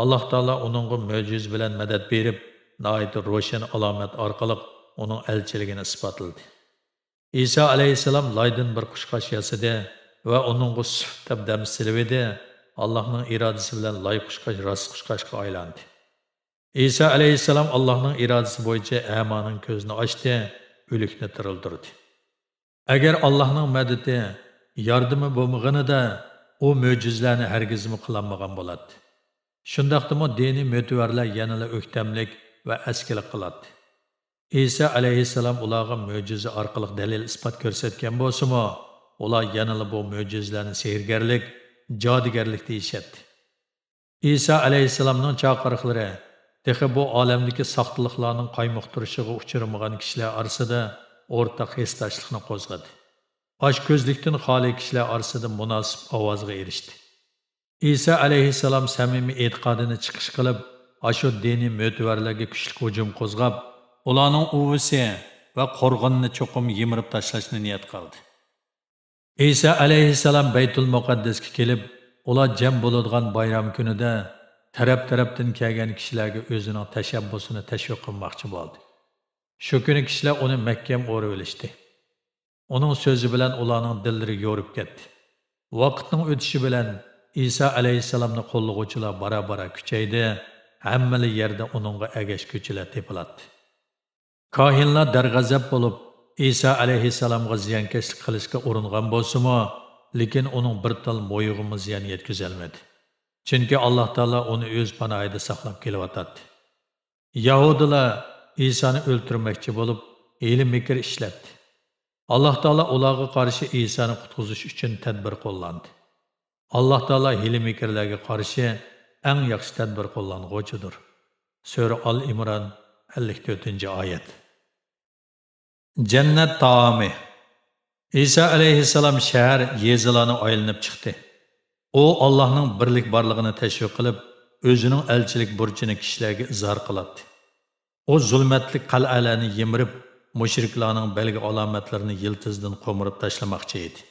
ئاللاھ تائالا ئۇنىڭغا مۆجىزە بىلەن مەدەت بېرىپ، ناھايىتى روشەن ئالامەت ئارقىلىق ئۇنىڭ ئەلچىلىكىنى ئىسپاتلىدى. ئىسا ئەلەيھىسسالام لايدىن بىر قۇشقاچ ياسىدى ۋە ئۇنىڭغا سۈف دەپ دەم سېلىۋىدى. ئاللاھنىڭ ئىرادىسى بىلەن لاي قۇشقاچ راست قۇشقاچقا ئايلاندى. ئىسا ئەلەيھىسسالام ئاللاھنىڭ ئىرادىسى بويىچە ئەمانىڭ كۆزىنى ئاچتى، ئۆلۈكنى تىرىلدۈردى. ئەگەر ئاللاھنىڭ مەدىتى، ياردىمى بولمىغىنىدا، ئۇ مۆجىزىلەرنى ھەرگىزمۇ قىلالمىغان بولاتتى. شۇنداقتىمۇ دىنىي مۆتىۋەرلەر يەنىلا ئۆكتەملىك ۋە ئەسكىلىك قىلاتتى. ئىسا ئەلەيھىسسالام ئۇلارغا مۆجىزە ئارقىلىق دەلىل-ئىسپات كۆرسەتكەن بولسىمۇ، ئۇلار يەنىلا بۇ مۆجىزىلەرنى سېھىرگەرلىك، جادۇگەرلىك دېيىشەتتى. ئىسا ئەلەيھىسسالامنىڭ چاقىرىقلىرى تېخى بۇ ئالەمدىكى ساختىلىقلارنىڭ قايمۇقتۇرۇشىغا ئۇچرىمىغان كىشىلەر ئارىسىدا ئورتاق ھېسداشلىقنى قوزغىدى. ئاچكۆزلۈكتىن خالىي كىشىلەر ئارىسىدا مۇناسىپ ئاۋازغا ئېرىشتى. ئىسا ئەلەيھىسسالام سەمىمىي ئېتىقادىنى چىقىش قىلىپ، ئاشۇ دىنىي مۆتىۋەرلەرگە كۈچلۈك ھۇجۇم قوزغاپ، ئۇلارنىڭ ئۇۋىسى ۋە قورغىنىنى چوقۇم يىمىرىپ تاشلاشنى نىيەت قىلدى. ئىسا ئەلەيھىسسالام بەيتۇل مۇقەددەسكە كېلىپ، ئۇلار جەم بولىدىغان بايرام كۈنىدە تەرەپ-تەرەپتىن كەلگەن كىشىلەرگە ئۆزىنىڭ تەشەببۇسىنى تەشۋىق قىلماقچى بولدى. شۇ كۈنى كىشىلەر ئۇنى مەھكەم ئورىۋېلىشتى. ئۇنىڭ سۆزى بىلەن ئۇلارنىڭ دىللىرى يورۇپ كەتتى. ۋاقىتنىڭ ئۆتۈشى بىلەن ئىسا ئەلەيھىسسالامنى قوللىغۇچىلار بارا-بارا كۈچەيدى، ھەممىلا يەردە ئۇنىڭغا ئەگەشكۈچىلەر تېپىلاتتى. كاھىنلار دەرغەزەپ بولۇپ، ئىسا ئەلەيھىسسالامغا زىيانكەشلىك قىلىشقا ئۇرۇنغان بولسىمۇ، لېكىن ئۇنىڭ بىر تال مويىغىمۇ زىيان يەتكۈزەلمىدى. چۈنكى ئاللاھ تائالا ئۇنى ئۆز پاناھىدا ساقلاپ كېلىۋاتاتتى. يەھۇدىيلار ئىسانى ئۆلتۈرمەكچى بولۇپ، ھىيلە-مىكىر ئىشلەتتى. ئاللاھ تائالا ئۇلارغا قارشى ئىسانى قۇتقۇزۇش ئۈچۈن تەدبىر قوللاندى. ئاللاھ تائالا ھىيلە-مىكىرلەرگە قارشى ئەڭ ياخشى تەدبىر قوللانغۇچىدۇر. سۈرە ئال ئىمران، ئەللىك تۆتىنچى ئايەت. جەننەت تائامى. ئىسا ئەلەيھىسسالام شەھەر، يېزىلارنى ئايلىنىپ چىقتى. ئۇ ئاللاھنىڭ بىرلىك بارلىقىنى تەشۋىق قىلىپ، ئۆزىنىڭ ئەلچىلىك بۇرچىنى كىشىلەرگە ئىزھار قىلاتتى. ئۇ زۇلمەتلىك قەلئەلەرنى يىمىرىپ، مۇشرىكلارنىڭ بەلگە ئالامەتلىرىنى يىلتىزىدىن قومۇرۇپ تاشلىماقچى ئىدى.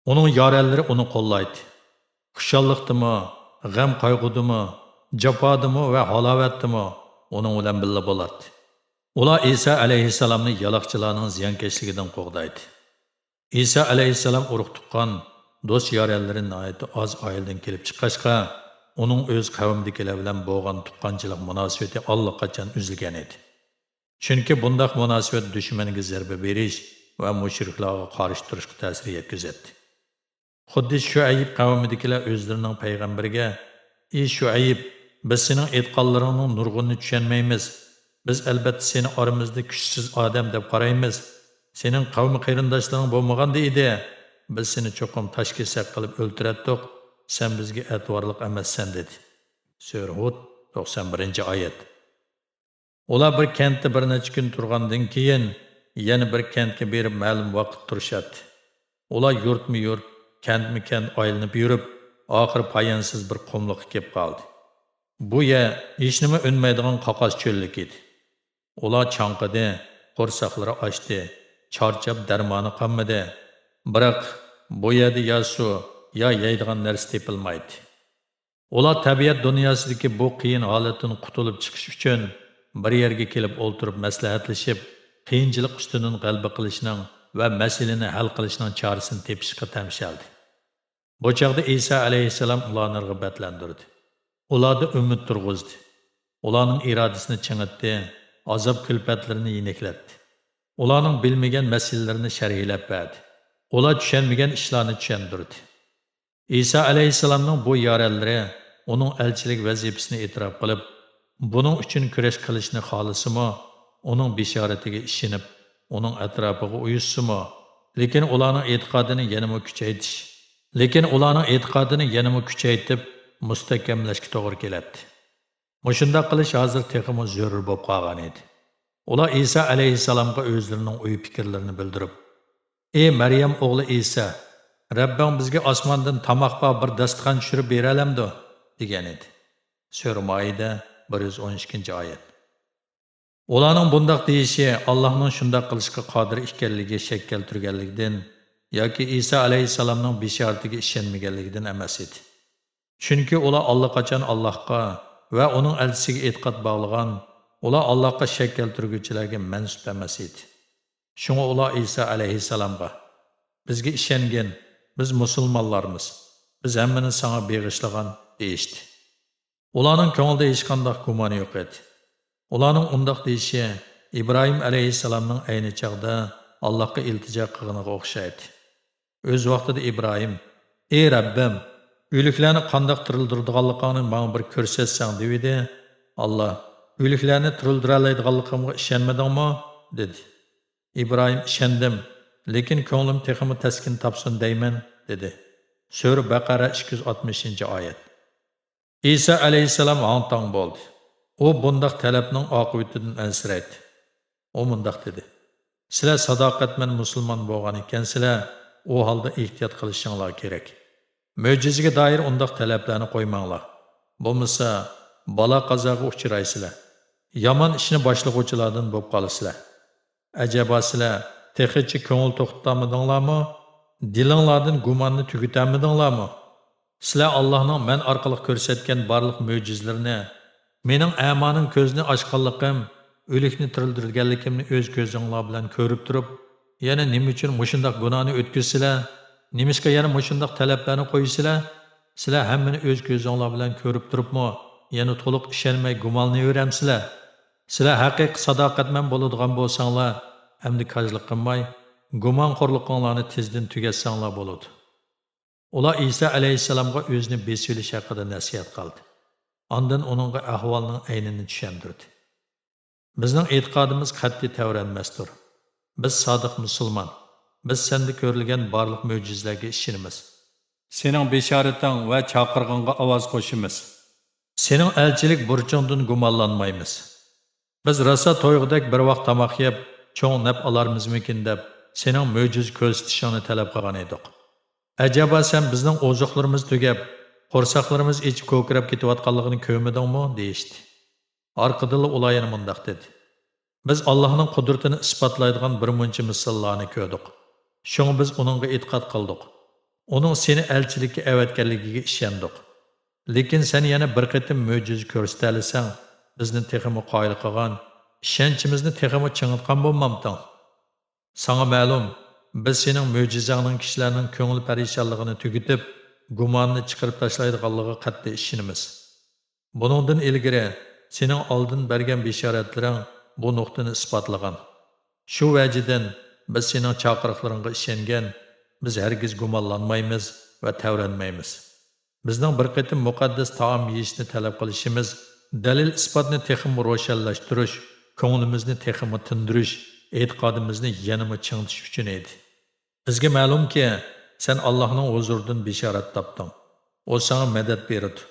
ئۇنىڭ يارەنلىرى ئۇنى قوللايتتى. خۇشاللىقتىمۇ، غەم-قايغۇدىمۇ، جاپادىمۇ ۋە ھالاۋەتتىمۇ ئۇنىڭ بىلەن بىللە بولاتتى. ئۇلار ئىسا ئەلەيھىسسالامنى يالاقچىلاردىن زىيانكەشلىكىدىن قوغدايتتى. ئىسا ئەلەيھىسسالام ئۇرۇق-تۇغقان، دوست-يارەنلىرى ناھايىتى ئاز ئائىلىدىن كېلىپ چىققاچقا، ئۇنىڭ ئۆز قەۋمىدىكىلەر بىلەن بولغان تۇغقانچىلىق مۇناسىۋىتى ئاللىقاچان ئۈزۈلگەن ئىدى. چۈنكى بۇنداق مۇناسىۋەت دۈشمەنگە زەربە بېرىش ۋە مۇشرىكلارغا قارشى تۇرۇشقا تەسىر يەتكۈزەتتى. خۇددى شۇئەيب قەۋمىدىكىلەر ئۆزلىرىنىڭ پەيغەمبىرىگە، ئى شۇئەيب، بىز سېنىڭ ئېيتقانلىرىڭنىڭ نۇرغۇنىنى چۈشەنمەيمىز. بىز ئەلبەتتە سېنى ئارىمىزدا كۈچسىز ئادەم دەپ قارايمىز. سېنىڭ قەۋمى قېرىنداشلىرىڭ بولمىغاندا ئىدى، بىز سېنى چوقۇم تاش كېسەك قىلىپ ئۆلتۈرەتتۇق، سەن بىزگە ئەتىۋارلىق ئەمەسسەن، دېدى. سۈرە ھۇد، توقسان بىرىنچى ئايەت. ئۇلار بىر كەنتتە بىر نەچچە كۈن تۇرغاندىن كېيىن، يەنە بىر كەنتكە بېرىپ مەلۇم ۋاقىت تۇرۇشاتتى. ئۇلار يۇرتمۇ يۇرت، كەنتمۇ كەنت ئايلىنىپ يۈرۈپ، ئاخىرى پايانسىز بىر قۇملۇققا كېلىپ قالدى. بۇ يەر ھېچنېمە ئۈنمەيدىغان قاقاس چۆللۈك ئىدى. ئۇلار چاڭقىدى، قورساقلىرى ئاچتى، چارچاپ دەرمانى قالمىدى. بىراق، بۇ يەردە يا سۇ، يا يەيدىغان نەرسە تېپىلمايتتى. ئۇلار تەبىئەت دۇنياسىدىكى بۇ قىيىن ھالەتتىن قۇتۇلۇپ چىقىش ئۈچۈن بىر يەرگە كېلىپ ئولتۇرۇپ مەسلىھەتلىشىپ، قىيىنچىلىق ئۈستىدىن غەلىبە قىلىشنىڭ ۋە مەسىلىنى ھەل قىلىشنىڭ چارىسىنى تېپىشقا تەمشەلدى. بۇ چاغدا ئىسا ئەلەيھىسسالام ئۇلارنى رىغبەتلەندۈردى. ئۇلاردا ئۈمىد تۇرغۇزدى. ئۇلارنىڭ ئىرادىسىنى چىڭىتتى، ئازاب-كۈلپەتلىرىنى يېنىكلەتتى. ئۇلارنىڭ بىلمىگەن مەسىلىلىرىنى شەرھلەپ بەردى. ئۇلار چۈشەنمىگەن ئىشلارنى چۈشەندۈردى. ئىسا ئەلەيھىسسالامنىڭ بۇ يارەنلىرى ئۇنىڭ ئەلچىلىك ۋەزىپىسىنى ئېتىراپ قىلىپ، بۇنىڭ ئۈچۈن كۈرەش قىلىشنى خالىسىمۇ، ئۇنىڭ بېشارىتىگە ئىشىنىپ، ئۇنىڭ ئەتراپىغا ئۇيۇشسىمۇ، لېكىن ئۇلارنىڭ ئېتىقادىنى يەنىمۇ كۈچەيتىش، لېكىن ئۇلارنىڭ ئېتىقادىنى يەنىمۇ كۈچەيتىپ، مۇستەھكەملەشكە توغرا كېلەتتى. مۇشۇنداق قىلىش ھازىر تېخىمۇ زۆرۈر بولۇپ قالغان ئىدى. ئۇلار ئىسا ئەلەيھىسسالامغا ئۆزلىرىنىڭ ئوي-پىكىرلىرىنى بىلدۈرۈپ، ئى مەريەم ئوغلى ئىسا، رەببىڭ بىزگە ئاسماندىن تاماق بار بىر داستىخان چۈشۈرۈپ بېرەلەمدۇ؟ دېگەن ئىدى. سۈرە مائىدە، بىر يۈز ئون ئىككىنچى ئايەت. ئۇلارنىڭ بۇنداق دېيىشى ئاللاھنىڭ شۇنداق قىلىشقا قادىر ئىكەنلىكىگە شەك كەلتۈرگەنلىكىدىن ياكى ئىسا ئەلەيھىسسالامنىڭ بېشارىتىگە ئىشەنمىگەنلىكىدىن ئەمەس ئىدى. چۈنكى ئۇلار ئاللىقاچان ئاللاھقا ۋە ئۇنىڭ ئەلچىسىگە ئېتىقاد باغلىغان، ئۇلار ئاللاھقا شەك كەلتۈرگۈچىلەرگە مەنسۇپ ئەمەس ئىدى. شۇڭا ئۇلار ئىسا ئەلەيھىسسالامغا، بىزگە ئىشەنگىن، بىز مۇسۇلمانلارمىز، بىز ھەممىنى ساڭا بېغىشلىغان، دېيىشتى. ئۇلارنىڭ كۆڭلىدە ھېچقانداق گۇمان يوق ئىدى. ئۇلارنىڭ ئۇنداق دېيىشى ئىبراھىم ئەلەيھىسسالامنىڭ ئەينى چاغدا ئاللاھقا ئىلتىجا قىلغىنىغا ئوخشايدى. ئۆز ۋاقتىدا ئىبراھىم، ئى رەببىم، ئۆلۈكلەرنى قانداق تىرىلدۈرىدىغانلىقىڭنى ماڭا بىر كۆرسەتسەڭ، دېۋىدى. ئاللاھ، ئۆلۈكلەرنى تىرىلدۈرەلەيدىغانلىقىمغا ئىشەنمىدىڭمۇ؟ دېدى. ئىبراھىم، ئىشەندىم، لېكىن كۆڭلۈم تېخىمۇ تەسكىن تاپسۇن دەيمەن، دېدى. سۈرە بەقەرە، ئىككى يۈز ئاتمىشىنچى ئايەت. ئىسا ئەلەيھىسسالام ھاڭ-تاڭ بولدى. ئۇ بۇنداق تەلەپنىڭ ئاقىۋىتىدىن ئەنسىرەيتتى. ئۇ مۇنداق دېدى، سىلەر ساداقەتمەن مۇسۇلمان بولغان ئىكەنسىلەر، ئۇ ھالدا ئېھتىيات قىلىشىڭلار كېرەك. مۆجىزىگە دائىر ئۇنداق تەلەپلەرنى قويماڭلار. بولمىسا، بالا-قازاغا ئۇچرايسىلەر. يامان ئىشنى باشلىغۇچىلاردىن بولۇپ قالىسىلەر. ئەجەبا سىلەر تېخىچە كۆڭۈل توختىتالمىدىڭلارمۇ؟ دىلىڭلاردىن گۇماننى تۈگىتەلمىدىڭلارمۇ؟ سىلەر ئاللاھنىڭ مەن ئارقىلىق كۆرسەتكەن بارلىق مۆجىزىلىرىنى، مېنىڭ ئەمانىڭ كۆزىنى ئاچقانلىقىم، ئۆلۈكنى تىرىلدۈرگەنلىكىمنى ئۆز كۆزۈڭلار بىلەن كۆرۈپ تۇرۇپ، يەنە نېمە ئۈچۈن مۇشۇنداق گۇناھنى ئۆتكۈزىسىلەر؟ نېمىشقا يەنە مۇشۇنداق تەلەپلەرنى قويىسىلەر؟ سىلەر ھەممىنى ئۆز كۆزۈڭلار بىلەن كۆرۈپ تۇرۇپمۇ يەنە تولۇق ئىشەنمەي گۇمانلىنىۋېرەمسىلەر؟ سىلەر ھەقىقىي ساداقەتمەن بولىدىغان بولساڭلار، ئەمدى كاجلىق قىلماي، گۇمانخورلۇقۇڭلارنى تېزدىن تۈگەتسەڭلار بولىدۇ. ئۇلار ئىسا ئەلەيھىسسالامغا ئۆزىنى بېسىۋېلىش ھەققىدە نەسىھەت قىلدى. ئاندىن ئۇنىڭغا ئەھۋالنىڭ ئەينىنى چۈشەندۈردى. بىزنىڭ ئېتىقادىمىز قەتئىي تەۋرەنمەستۇر. بىز سادىق مۇسۇلمان. بىز سەندە كۆرۈلگەن بارلىق مۆجىزىلەرگە ئىشىنىمىز. سېنىڭ بېشارىتىڭ ۋە چاقىرىقىڭغا ئاۋاز قوشىمىز. سېنىڭ ئەلچىلىك بۇرچۇڭدىن گۇمانلانمايمىز. بىز راسا تويغۇدەك بىر ۋاق تاماق يەپ، چوڭ نەپ ئالارمىزمىكىن دەپ، سېنىڭ مۆجىزە كۆرسىتىشىڭنى تەلەپ قىلغان ئىدۇق. ئەجەبا سەن بىزنىڭ ئوزۇقلىرىمىز تۈگەپ، قورساقلىرىمىز ئېچىپ كوكىراپ كېتىۋاتقانلىقىنى كۆرمىدىڭمۇ؟» دېيىشتى. ئارقىدىنلا ئۇلار يەنە مۇنداق دېدى: «بىز ئاللاھنىڭ قۇدرىتىنى ئىسپاتلايدىغان بىر مۇنچە مىساللارنى كۆردۇق. شۇڭا بىز ئۇنىڭغا ئېتىقاد قىلدۇق. ئۇنىڭ سېنى ئەلچىلىككە ئەۋەتكەنلىكىگە ئىشەندۇق. لېكىن سەن يەنە بىر قېتىم مۆجىزە كۆرسىتەلىسەڭ، بىزنى تېخىمۇ قايىل قىلغان، ئىشەنچىمىزنى تېخىمۇ چىڭىتقان بولمامتىڭ؟ ساڭا مەلۇم، بىز سېنىڭ مۆجىزەڭنىڭ كىشىلەرنىڭ كۆڭۈل پەرىشانلىقىنى تۈگىتىپ، گۇماننى چىقىرىپ تاشلايدىغانلىقىغا قەتئىي ئىشىنىمىز. بۇنىڭدىن ئىلگىرى سېنىڭ ئالدىن بەرگەن بېشارەتلىرىڭ بۇ نۇقتىنى ئىسپاتلىغان. شۇ ۋەجىدىن بىز سېنىڭ چاقىرىقلىرىڭغا ئىشەنگەن، بىز ھەرگىز گۇمانلانمايمىز ۋە تەۋرەنمەيمىز. بىزنىڭ بىر قېتىم مۇقەددەس تائام يېيىشنى تەلەپ قىلىشىمىز دەلىل-ئىسپاتنى تېخىمۇ روشەنلەشتۈرۈش، كۆڭلىمىزنى تېخىمۇ تىندۇرۇش، ئېتىقادىمىزنى يەنىمۇ چىڭىتىش ئۈچۈن ئىدى. بىزگە مەلۇمكى، سەن ئاللاھنىڭ ھۇزۇرىدىن بېشارەت تاپتىڭ. ئۇ ساڭا مەدەت بېرىدۇ.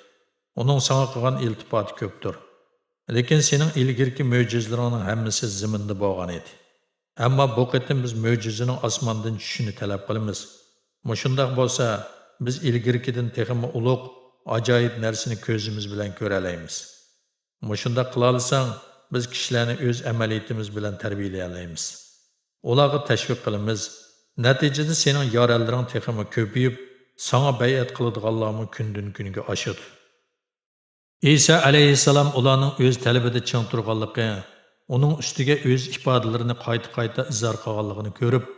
ئۇنىڭ ساڭا قىلغان ئىلتىپاتى كۆپتۇر. لېكىن سېنىڭ ئىلگىرىكى مۆجىزىلىرىڭنىڭ ھەممىسى زېمىندا بولغان ئىدى. ئەمما بۇ قېتىم بىز مۆجىزىنىڭ ئاسماندىن چۈشۈشىنى تەلەپ قىلىمىز. مۇشۇنداق بولسا، بىز ئىلگىرىكىدىن تېخىمۇ ئۇلۇغ، ئاجايىپ نەرسىنى كۆزىمىز بىلەن كۆرەلەيمىز. مۇشۇنداق قىلالىساڭ، بىز كىشىلەرنى ئۆز ئەمەلىيىتىمىز بىلەن تەربىيەلىيەلەيمىز. ئۇلارغا تەشۋىق قىلىمىز. نەتىجىدە سېنىڭ يارەنلىرىڭ تېخىمۇ كۆپىيىپ، ساڭا بەيئەت قىلىدىغانلارمۇ كۈندىن-كۈنگە ئاشىدۇ. ئىسا ئەلەيھىسسالام ئۇلارنىڭ ئۆز تەلىپىدە چىڭ تۇرغانلىقى، ئۇنىڭ ئۈستىگە ئۆز ئىپادىلىرىنى قايتا-قايتا ئىزھار قىلغانلىقىنى كۆرۈپ،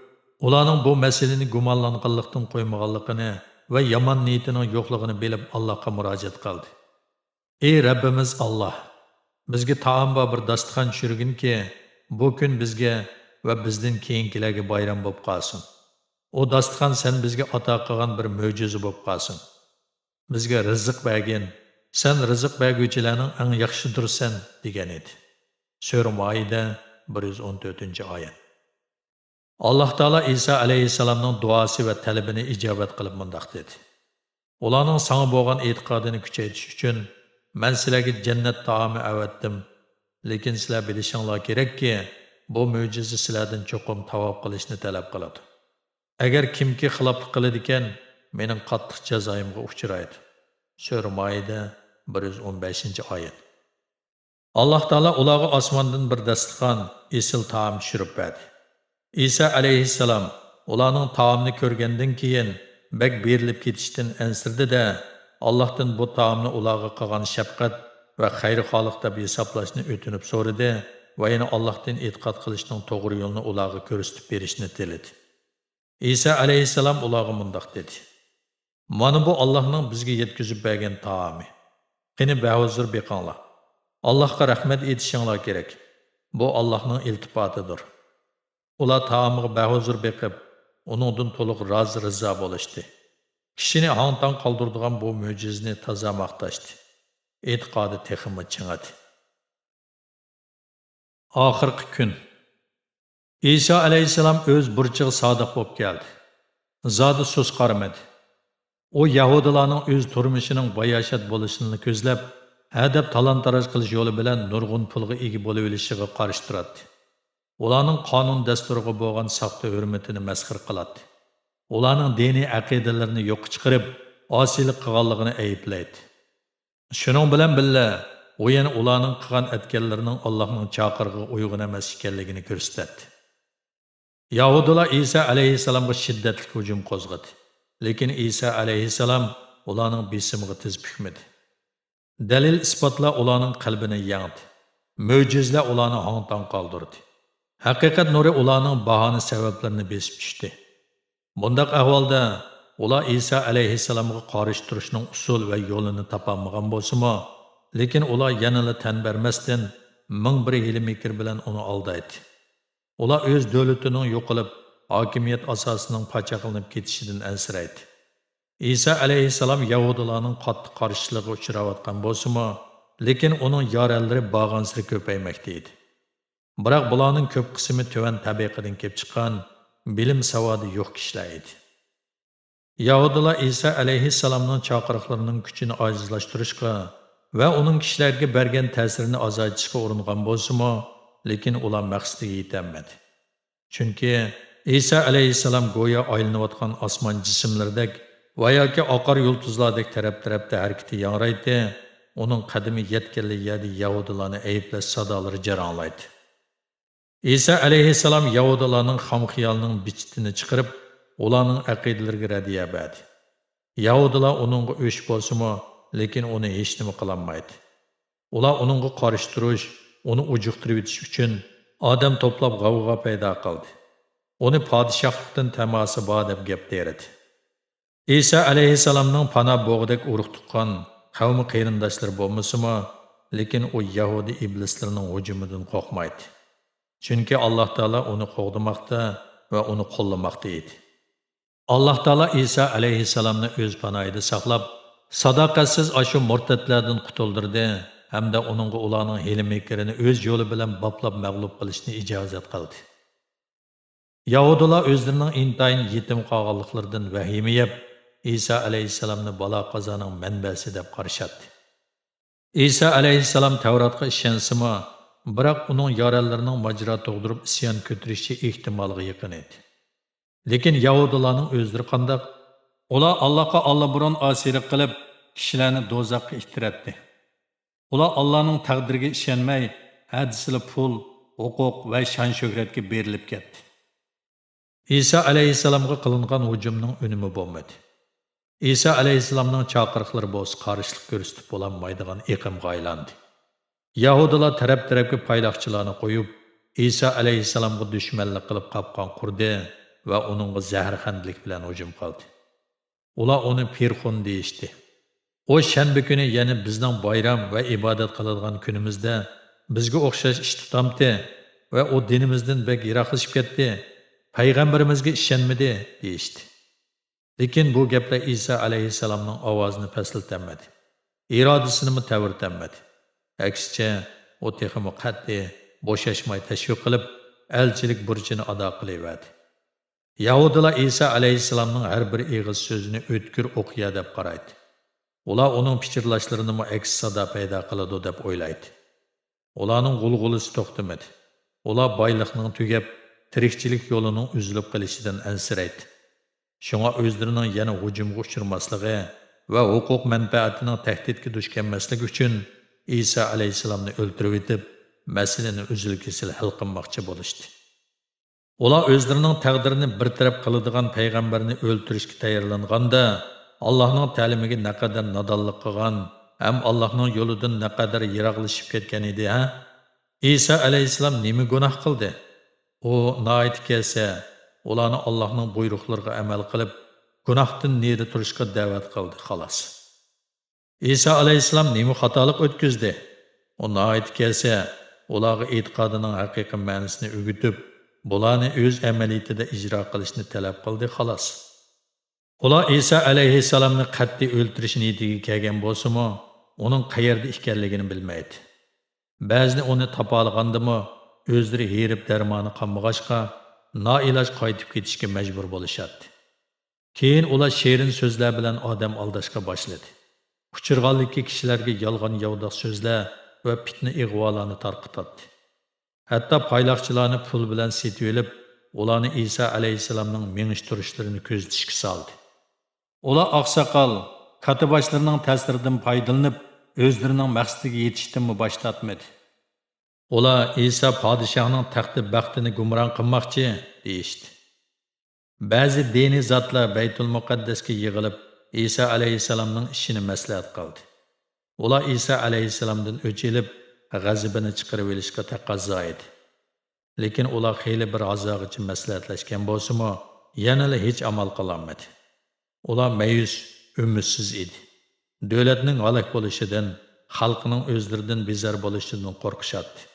ئۇلارنىڭ بۇ مەسىلىنى گۇمانلانغانلىقتىن قويمىغانلىقىنى ۋە يامان نىيىتىنىڭ يوقلۇقىنى بىلىپ، ئاللاھقا مۇراجىئەت قىلدى. ئى رەببىمىز ئاللاھ! بىزگە تائام بار بىر داستىخان چۈشۈرگىنكى، بۇ كۈن بىزگە ۋە بىزدىن كېيىنكىلەرگە بايرام بولۇپ قالسۇن. ئۇ داستىخان سەن بىزگە ئاتا قىلغان بىر مۆجىزە بولۇپ قالسۇن. بىزگە رىزىق بەرگىن، سەن رىزىق بەرگۈچىلەرنىڭ ئەڭ ياخشىدۇرسەن، دېگەن ئىدى. سۈرە مائىدە، بىر يۈز ئون تۆتىنچى ئايەت. ئاللاھ تائالا ئىسا ئەلەيھىسسالامنىڭ دۇئاسى ۋە تەلىپىنى ئىجابەت قىلىپ مۇنداق دېدى: ئۇلارنىڭ ساڭا بولغان ئېتىقادىنى كۈچەيتىش ئۈچۈن مەن سىلەرگە جەننەت تائامى ئەۋەتتىم. لېكىن سىلەر بىلىشىڭلار كېرەككى، بۇ مۆجىزە سىلەردىن چوقۇم تاۋاپ قىلىشنى تەلەپ قىلىدۇ. ئەگەر كىمكى خىلاپلىق قىلىدىكەن، مېنىڭ قاتتىق جازايىمغا ئۇچرايدۇ. سۈرە مائىدە، بىر يۈز ئون بەشىنچى ئايەت. ئاللاھ تائالا ئۇلارغا ئاسماندىن بىر داستىخان، ئېسىل تائام چۈشۈرۈپ بەردى. ئىسا ئەلەيھىسسالام ئۇلارنىڭ تائامنى كۆرگەندىن كېيىن، بەك بېرىلىپ كېتىشتىن ئەنسىرىدى-دە، ئاللاھتىن بۇ تائامنى ئۇلارغا قىلغان شەپقەت ۋە خەيرخاھلىق دەپ ھېسابلاشنى ئۆتۈنۈپ سورىدى ۋە يەنە ئاللاھتىن ئېتىقاد قىلىشنىڭ توغرا يولىنى ئۇلارغا كۆرسىتىپ بېرىشنى تىلىدى. ئىسا ئەلەيھىسسالام ئۇلارغا مۇنداق دېدى: مانا بۇ ئاللاھنىڭ بىزگە يەتكۈزۈپ بەرگەن تائامى. قېنى، بەھۇزۇر بېقىڭلار. ئاللاھقا رەھمەت ئېيتىشىڭلار كېرەك. بۇ ئاللاھنىڭ ئىلتىپاتىدۇر. ئۇلار تائامغا بەھۇزۇر بېقىپ، ئۇنىڭدىن تولۇق رازى-رىزا بولۇشتى. كىشىنى ھاڭ-تاڭ قالدۇرىدىغان بۇ مۆجىزىنى تازا ماختاشتى. ئېتىقادى تېخىمۇ چىڭىدى. ئاخىرقى كۈن. ئىسا ئەلەيھىسسالام ئۆز بۇرچىغا سادىق بولۇپ كەلدى. زادى سۇس قارىمىدى. ئۇ يەھۇدىيلارنىڭ ئۆز تۇرمۇشىنىڭ باياشات بولۇشىنى كۆزلەپ، ھەدەپ تالان-تاراج قىلىش يولى بىلەن نۇرغۇن پۇلغا ئىگە بولۇۋېلىشىغا قارشى تۇراتتى. ئۇلارنىڭ قانۇن-دەستۇرىغا بولغان ساختا ھۆرمىتىنى مەسخىرە قىلاتتى. ئۇلارنىڭ دىنىي ئەقىدىلىرىنى يوققا چىقىرىپ، ئاسىيلىق قىلغانلىقىنى ئەيىبلەيتتى. شۇنىڭ بىلەن بىللە، ئۇ يەنە ئۇلارنىڭ قىلغان-ئەتكەنلىرىنىڭ ئاللاھنىڭ چاقىرىقىغا ئۇيغۇن ئەمەس ئىكەنلىكىنى كۆرسىتەتتى. يەھۇدىيلار ئىسا ئەلەيھىسسالامغا شىددەتلىك ھۇجۇم قوزغىدى. لېكىن ئىسا ئەلەيھىسسالام ئۇلارنىڭ بېسىمىغا تىز پۈكمىدى. دەلىل-ئىسپاتلار ئۇلارنىڭ قەلبىنى يەڭدى. مۆجىزىلەر ئۇلارنى ھاڭ-تاڭ قالدۇردى. ھەقىقەت نۇرى ئۇلارنىڭ باھانە سەۋەبلىرىنى بېسىپ چۈشتى. بۇنداق ئەھۋالدا ئۇلار ئىسا ئەلەيھىسسالامغا قارشى تۇرۇشنىڭ ئۇسۇل ۋە يولىنى تاپالمىغان بولسىمۇ، لېكىن ئۇلار يەنىلا تەن بەرمەستىن، مىڭ بىر ھىيلە-مىكىر بىلەن ئۇنى ئالدايتتى. ئۇلار ئۆز دۆلىتىنىڭ يوقىلىپ، ھاكىمىيەت ئاساسىنىڭ پاچاقلىنىپ كېتىشىدىن ئەنسىرەيتتى. ئىسا ئەلەيھىسسالام يەھۇدىيلارنىڭ قاتتىق قارشىلىقىغا ئۇچراۋاتقان بولسىمۇ، لېكىن ئۇنىڭ يارەنلىرى بارغانسېرى كۆپەيمەكتە ئىدى. بىراق بۇلارنىڭ كۆپ قىسمى تۆۋەن تەبىقىدىن كېلىپ چىققان، بىلىم-ساۋادى يوق كىشىلەر ئىدى. يەھۇدىيلار ئىسا ئەلەيھىسسالامنىڭ چاقىرىقلىرىنىڭ كۈچىنى ئاجىزلاشتۇرۇشقا ۋە ئۇنىڭ كىشىلەرگە بەرگەن تەسىرىنى ئازايتىشقا ئۇرۇنغان بولسىمۇ، لېكىن ئۇلار مەقسىتىگە يېتەلمىدى. چۈنكى ئىسا ئەلەيھىسسالام گويا ئايلىنىۋاتقان ئاسمان جىسىملىرىدەك ۋە ياكى ئاقار يۇلتۇزلاردەك تەرەپ-تەرەپتە ھەرىكىتى ياڭرايتتى، ئۇنىڭ قەدىمى يەتكەنلا يەردە يەھۇدىيلارنى ئەيىبلەش سادالىرى جاراڭلايتتى. ئىسا ئەلەيھىسسالام يەھۇدىيلارنىڭ خام خىيالىنىڭ بىچىتىنى چىقىرىپ، ئۇلارنىڭ ئەقىدىلىرىگە رەددىيە بەردى. يەھۇدىيلار ئۇنىڭغا ئۆچ بولسىمۇ، لېكىن ئۇنى ھېچنېمە قىلالمايدۇ. ئۇلار ئۇنىڭغا قارشى تۇرۇش، ئۇنى ئۇجۇقتۇرۇۋېتىش ئۈچۈن ئادەم توپلاپ غەۋغا پەيدا قىلدى. ئۇنى پادىشاھلىقتىن تەماسى بار دەپ گەپ تېرىدى. ئىسا ئەلەيھىسسالامنىڭ پانا بوغىدەك ئۇرۇق تۇغقان قەۋمى قېرىنداشلىرى بولمىسىمۇ، لېكىن ئۇ يەھۇدىي ئىبلىسلىرىنىڭ ھۇجۇمىدىن قورقمايتتى. چۈنكى ئاللاھ تائالا ئۇنى قوغدىماقتا ۋە ئۇنى قوللىماقتا ئىدى. ئاللاھ تائالا ئىسا ئەلەيھىسسالامنى ئۆز پاناھىدا ساقلاپ، ساداقەتسىز ئاشۇ مۇرتەتلەردىن قۇتۇلدۇردى ھەمدە ئۇنىڭغا ئۇلارنىڭ ھىيلە-مىكرىنى ئۆز يولى بىلەن باپلاپ مەغلۇپ قىلىشنى ئىجازەت قىلدى. يەھۇدىيلار ئۆزلىرىنىڭ ئىنتايىن يېتىم قالغانلىقلىرىدىن ۋەھىمە يەپ، ئىسا ئەلەيھىسسالامنى بالا-قازانىڭ مەنبەسى دەپ قارىشاتتى. ئىسا ئەلەيھىسسالام تەۋراتقا ئىشەنسىمۇ، بىراق ئۇنىڭ يارەنلىرىنىڭ ماجىرا تۇغدۇرۇپ ئىسيان كۆتۈرۈشى ئېھتىمالغا يېقىن ئىدى. لېكىن يەھۇدىيلارنىڭ ئۆزلىرى قانداق؟ ئۇلار ئاللاھقا ئاللىبۇرۇن ئاسىيلىق قىلىپ، كىشىلەرنى دوزاخقا ئىتتىرەتتى. ئۇلار ئاللانىڭ تەقدىرىگە ئىشەنمەي، ھە دېسىلا پۇل، ھوقۇق ۋە شان-شۆھرەتكە بېرىلىپ كەتتى. ئىسا ئەلەيھىسسالامغا قىلىنغان ھۇجۇمنىڭ ئۈنۈمى بولمىدى. ئىسا ئەلەيھىسسالامنىڭ چاقىرىقلىرى بولسا قارشىلىق كۆرسىتىپ بولالمايدىغان ئېقىمغا ئايلاندى. يەھۇدىيلار تەرەپ-تەرەپكە پايلاقچىلارنى قويۇپ، ئىسا ئەلەيھىسسالامغا دۈشمەنلىك قىلىپ قاپقان قۇردى ۋە ئۇنىڭغا زەھەرخەندىلىك بىلەن ھۇجۇم قىلدى. ئۇلار ئۇنى پىرخۇن دېيىشتى. ئۇ شەنبە كۈنى، يەنى بىزنىڭ بايرام ۋە ئىبادەت قىلىدىغان كۈنىمىزدە بىزگە ئوخشاش ئىش تۇتامتى ۋە ئۇ دىنىمىزدىن بەك يىراقلىشىپ كەتتى، پەيغەمبىرىمىزگە ئىشەنمىدى، دېيىشتى. لېكىن بۇ گەپلەر ئىسا ئەلەيھىسسالامنىڭ ئاۋازىنى پەسلىتەلمىدى، ئىرادىسىنىمۇ تەۋرىتەلمىدى. ئەكسىچە، ئۇ تېخىمۇ قەتئىي، بوشاشماي تەشۋىق قىلىپ، ئەلچىلىك بۇرچىنى ئادا قىلىۋەردى. يەھۇدىيلار ئىسا ئەلەيھىسسالامنىڭ ھەر بىر ئېغىز سۆزىنى ئۆتكۈر ئوقيا دەپ قارايتتى. ئۇلار ئۇنىڭ پىچىرلاشلىرىنىمۇ ئەكس سادا پەيدا قىلىدۇ دەپ ئويلايتتى. ئۇلارنىڭ غۇلغۇلىسى توختىمىدى. ئۇلار بايلىقنىڭ تۈگەپ، تىرىكچىلىك يولىنىڭ ئۈزۈلۈپ قېلىشىدىن ئەنسىرەيتتى. شۇڭا ئۆزلىرىنىڭ يەنە ھۇجۇمغا ئۇچرىماسلىقى ۋە ھوقۇق مەنپەئەتىنىڭ تەھدىتكە دۇچ كەلمەسلىكى ئۈچۈن ئىسا ئەلەيھىسسالامنى ئۆلتۈرۈۋېتىپ، مەسىلىنى ئۈزۈل-كېسىل ھەل قىلماقچى بولۇشتى. ئۇلار ئۆزلىرىنىڭ تەقدىرىنى بىر تەرەپ قىلىدىغان پەيغەمبەرنى ئۆلتۈرۈشكە تەييارلانغاندا، ئاللاھنىڭ تەلىمىگە نەقەدەر نادانلىق قىلغان ھەم ئاللاھنىڭ يولىدىن نەقەدەر يىراقلىشىپ كەتكەن ئىدى، ھە؟ ئىسا ئەلەيھىسسالام نېمە گۇناھ قىلدى؟ ئۇ ناھايىتى كەلسە، ئۇلارنى ئاللاھنىڭ بۇيرۇقلىرىغا ئەمەل قىلىپ، گۇناھتىن نېرى تۇرۇشقا دەۋەت قىلدى، خالاس. ئىسا ئەلەيھىسسالام نېمە خاتالىق ئۆتكۈزدى؟ ئۇ ناھايىتى كەلسە، ئۇلارغا ئېتىقادىنىڭ ھەقىقىي مەنىسىنى ئۆگىتىپ، بۇلارنى ئۆز ئەمەلىيىتىدە ئىجرا قىلىشنى تەلەپ قىلدى، خالاس. ئۇلار ئىسا ئەلەيھىسسالامنى قەتئىي ئۆلتۈرۈش نىيىتىگە كەلگەن بولسىمۇ، ئۇنىڭ قەيەردە ئىكەنلىكىنى بىلمەيتتى. بەزىدە ئۇنى تاپالىغاندىمۇ، ئۆزلىرى ھېرىپ دەرمانى قالمىغاچقا، نائىلاج قايتىپ كېتىشكە مەجبۇر بولۇشاتتى. كېيىن ئۇلار شېرىن سۆزلەر بىلەن ئادەم ئالداشقا باشلىدى. ئۇچرىغانلىكى كىشىلەرگە يالغان-ياۋىداق سۆزلەر ۋە پىتنە-ئىغۋالارنى تارقىتاتتى. ھەتتا پايلاقچىلارنى پۇل بىلەن سېتىۋېلىپ، ئۇلارنى ئىسا ئەلەيھىسسالامنىڭ مېڭىشتۇرۇشلىرىنى كۆزىتىشكە سالدى. ئۇلار ئاقساقال، كاتتىباشلىرىنىڭ تەسىرىدىن پايدىلىنىپ، ئۆزلىرىنىڭ مەقسىتىگە يېتىشتىنمۇ باش تارتمىدى. ئۇلار ئىسا پادىشاھنىڭ تەختى بەختىنى گۇمران قىلماقچى، دېيىشتى. بەزى دىنىي زاتلار بەيتۇل مۇقەددەسكە يىغىلىپ، ئىسا ئەلەيھىسسالامنىڭ ئىشىنى مەسلىھەت قىلدى. ئۇلار ئىسا ئەلەيھىسسالامدىن ئۆچ ئېلىپ، غەزىپىنى چىقىرىۋېلىشقا تەقەززا ئىدى. لېكىن ئۇلار خېلى بىر ھازاغىچە مەسلىھەتلەشكەن بولسىمۇ، يەنىلا ھېچ ئامال قىلالمىدى. ئۇلار مەيۈس، ئۈمىدسىز ئىدى. دۆلەتنىڭ ھالاك بولۇشىدىن، خەلقنىڭ ئۆزلىرىدىن بىزار بولۇشىدىن قورقۇشاتتى.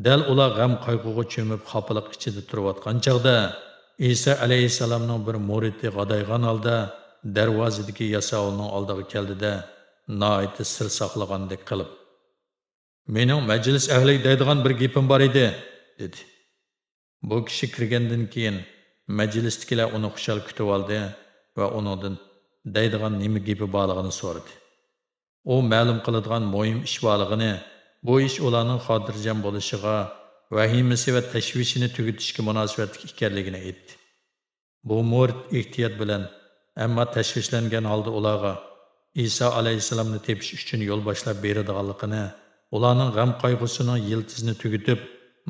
دەل ئۇلار غەم-قايغۇغا چۆمۈپ، خاپىلىق ئىچىدە تۇرۇۋاتقان چاغدا، ئىسا ئەلەيھىسسالامنىڭ بىر مۇرىتى غادايغان ھالدا دەرۋازىدىكى ياساۋۇلنىڭ ئالدىغا كەلدى-دە، ناھايىتى سىر ساقلىغاندەك قىلىپ، «مېنىڭ مەجلىس ئەھلىگە دەيدىغان بىر گېپىم بار ئىدى» دېدى. بۇ كىشى كىرگەندىن كېيىن، مەجلىستىكىلەر ئۇنى خۇشال كۈتۈۋالدى ۋە ئۇنىڭدىن دەيدىغان نېمە گېپى بارلىقىنى سورىدى. ئۇ مەلۇم قىلىدىغان مۇھىم ئىش بارلىقىنى، بۇ ئىش ئۇلارنىڭ خاتىرجەم بولۇشىغا ۋەھىمىسى ۋە تەشۋىشىنى تۈگىتىشكە مۇناسىۋەتلىك ئىكەنلىكىنى ئېيتتى. بۇ مۇرىت ئېھتىيات بىلەن، ئەمما تەشۋىشلەنگەن ھالدا ئۇلارغا ئىسا ئەلەيھىسسالامنى تېپىش ئۈچۈن يول باشلاپ بېرىدىغانلىقىنى، ئۇلارنىڭ غەم-قايغۇسىنىڭ يىلتىزىنى تۈگىتىپ،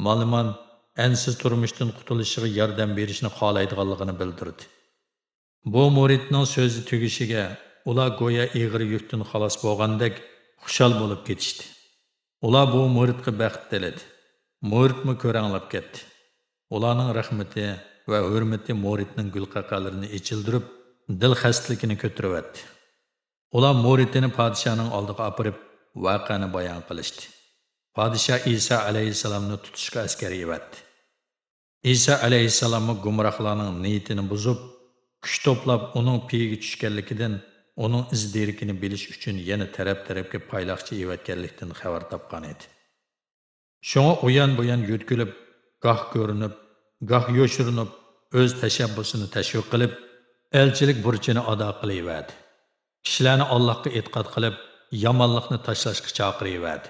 مالىمان ئەنسىز تۇرمۇشتىن قۇتۇلۇشىغا ياردەم بېرىشنى خالايدىغانلىقىنى بىلدۈردى. بۇ مۇرىتنىڭ سۆزى تۈگىشىگە، ئۇلار گويا ئېغىر يۈكتىن خالاس بولغاندەك خۇشال بولۇپ كېتىشتى. ئۇلار بۇ مۇرىتقا بەخت تىلىدى. مۇرىتمۇ كۆرەڭلەپ كەتتى. ئۇلارنىڭ رەھمىتى ۋە ھۆرمىتى مۇرىتنىڭ گۈلقەقەلىرىنى ئېچىلدۇرۇپ، دىل خەستىلىكىنى كۆتۈرۈۋەتتى. ئۇلار مۇرىتىنى پادىشاھنىڭ ئالدىغا ئاپىرىپ، ۋەقەنى بايان قىلىشتى. پادىشاھ ئىسا ئەلەيھىسسالامنى تۇتۇشقا ئەسكەر يىۋەتتى. ئىسا ئەلەيھىسسالاممۇ گۇمراھلارنىڭ نىيىتىنى بۇزۇپ، كۈچ توپلاپ، ئۇنىڭ پېيىگە چۈشكەنلىكىدىن، ئۇنىڭ ئىز-دېرىكىنى بىلىش ئۈچۈن يەنە تەرەپ-تەرەپكە پايلاقچى ئېۋەتكەنلىكتىن خەۋەر تاپقان ئىدى. شۇڭا ئۇيان-بۇيان يۆتكىلىپ، گاھ كۆرۈنۈپ، گاھ يوشۇرۇنۇپ، ئۆز تەشەببۇسىنى تەشۋىق قىلىپ، ئەلچىلىك بۇرچىنى ئادا قىلىۋەردى. كىشىلەرنى ئاللاھقا ئېتىقاد قىلىپ، يامانلىقنى تاشلاشقا چاقىرىۋەردى.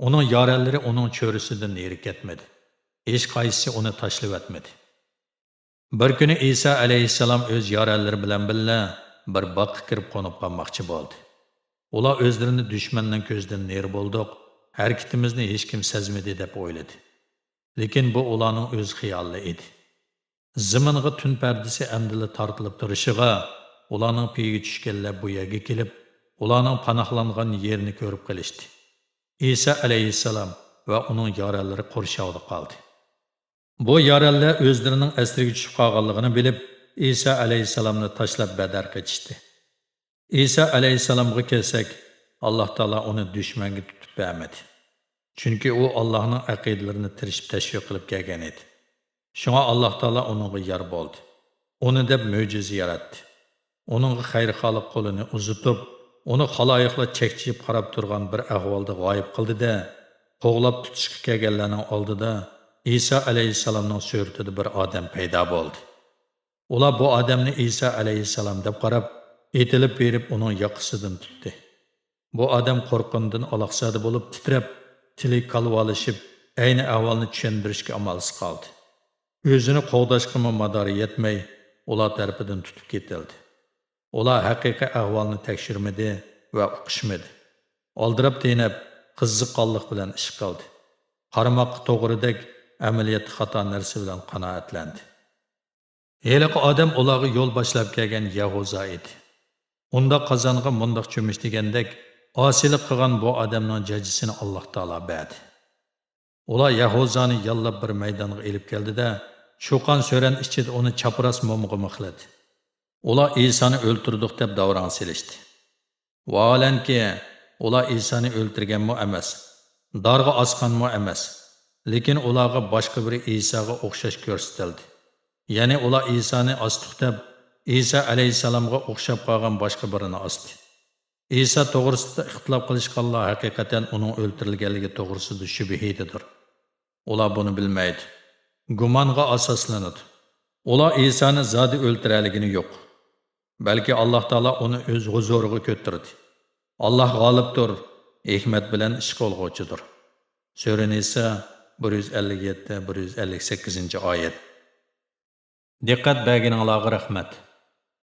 ئۇنىڭ يارەنلىرى ئۇنىڭ چۆرىسىدىن نېرى كەتمىدى. ھېچقايسىسى ئۇنى تاشلىۋەتمىدى. بىر كۈنى ئىسا ئەلەيھىسسالام ئۆز يارەنلىرى بىلەن بىللە بىر باغقا كىرىپ قونۇپ قالماقچى بولدى. ئۇلار ئۆزلىرىنى دۈشمەننىڭ كۆزىدىن نېرى بولدۇق، ھەرىكىتىمىزنى ھېچكىم سەزمىدى دەپ ئويلىدى. لېكىن بۇ ئۇلارنىڭ ئۆز خىيالى ئىدى. زېمىنغا تۈن پەردىسى ئەمدىلا تارتىلىپ تۇرۇشىغا، ئۇلارنىڭ پېيىگە چۈشكەنلەر بۇ يەرگە كېلىپ، ئۇلارنىڭ پاناھلانغان يېرىنى كۆرۈپ قېلىشتى. ئىسا ئەلەيھىسسالام ۋە ئۇنىڭ يارەنلىرى قورشاۋدا قالدى. بۇ يارەنلەر ئۆزلىرىنىڭ ئەسىرىگە چۈشۈپ قالغانلىقىنى بىلىپ، ئىسا ئەلەيھىسسالامنى تاشلاپ بەدەر قېچىشتى. ئىسا ئەلەيھىسسالامغا كەلسەك، ئاللاھ تائالا ئۇنى دۈشمەنگە تۇتۇپ بەرمىدى. چۈنكى ئۇ ئاللاھنىڭ ئەقىدىلىرىنى تىرىشىپ تەشۋىق قىلىپ كەلگەن ئىدى. شۇڭا ئاللاھ تائالا ئۇنىڭغا يار بولدى. ئۇنى دەپ مۆجىزە ياراتتى. ئۇنىڭغا خەيرخاھلىق قولىنى ئۇزىتىپ، ئۇنى خالايىقلار چەكچىيىپ قاراپ تۇرغان بىر ئەھۋالدا غايىب قىلدى-دە، قوغلاپ تۇتۇشقا كەلگەنلەرنىڭ ئالدىدا ئىسا ئەلەيھىسسالامنىڭ سۈرىتىدە بىر ئادەم پەيدا بولدى. ئۇلار بۇ ئادەمنى ئىسا ئەلەيھىسسالام دەپ قاراپ، ئېتىلىپ بېرىپ ئۇنىڭ ياقىسىدىن تۇتتى. بۇ ئادەم قورققىنىدىن ئالاقزادە بولۇپ تىترەپ، تىلى كالۋالىشىپ، ئەينى ئەھۋالنى چۈشەندۈرۈشكە ئامالسىز قالدى. ئۆزىنى قوغداشقىمۇ مادارى يەتمەي، ئۇلار تەرىپىدىن تۇتۇپ كېتىلدى. ئۇلار ھەقىقىي ئەھۋالنى تەكشۈرمىدى ۋە ئۇقۇشمىدى. ئالدىراپ-تېنەپ، قىزىققانلىق بىلەن ئىش قىلدى. قارىماققا توغرىدەك، ئەمەلىيەتتە خاتا نەرسە بىلەن قانائەتلەندى. ھېلىقى ئادەم ئۇلارغا يول باشلاپ كەلگەن يەھۇزا ئىدى. ئۇنداق قازانغا مۇنداق چۆمۈچ دېگەندەك، ئاسىيلىق قىلغان بۇ ئادەمنىڭ جاجىسىنى ئاللاھ تائالا بەردى. ئۇلار يەھۇزانى ياللاپ بىر مەيدانغا ئېلىپ كەلدى-دە، چۇقان-سۆرەن ئىچىدە ئۇنى چاپراس مومىغا مىخلىدى. ئۇلار ئىسانى ئۆلتۈردۇق دەپ داۋراڭ سېلىشتى. ۋاھالەنكى، ئۇلار ئىسانى ئۆلتۈرگەنمۇ ئەمەس، دارغا ئاسقانمۇ ئەمەس، لېكىن ئۇلارغا باشقا بىرى ئىساغا ئوخشاش كۆرسىتىلدى. يەنى ئۇلار ئىسانى ئاستۇق دەپ، ئىسا ئەلەيھىسسالامغا ئوخشاپ قالغان باشقا بىرىنى ئاستى. ئىسا توغرىسىدا ئىختىلاپ قىلىشقانلار ھەقىقەتەن ئۇنىڭ ئۆلتۈرۈلگەنلىكى توغرىسىدا شۈبھىدىدۇر. ئۇلار بۇنى بىلمەيدۇ. گۇمانغا ئاساسلىنىدۇ. ئۇلار ئىسانى زادى ئۆلتۈرەلىگىنى يوق. بەلكى ئاللاھ تائالا ئۇنى ئۆز ھۇزۇرىغا كۆتۈردى. ئاللاھ غالىبتۇر، ھېكمەت بىلەن ئىش قىلغۇچىدۇر. سۈرە نىسا، بىر يۈز ئەللىك يەتتە، بىر يۈز ئەللىك سەككىزىنچى ئايەت. دىققەت بەرگىنىڭلارغا رەھمەت.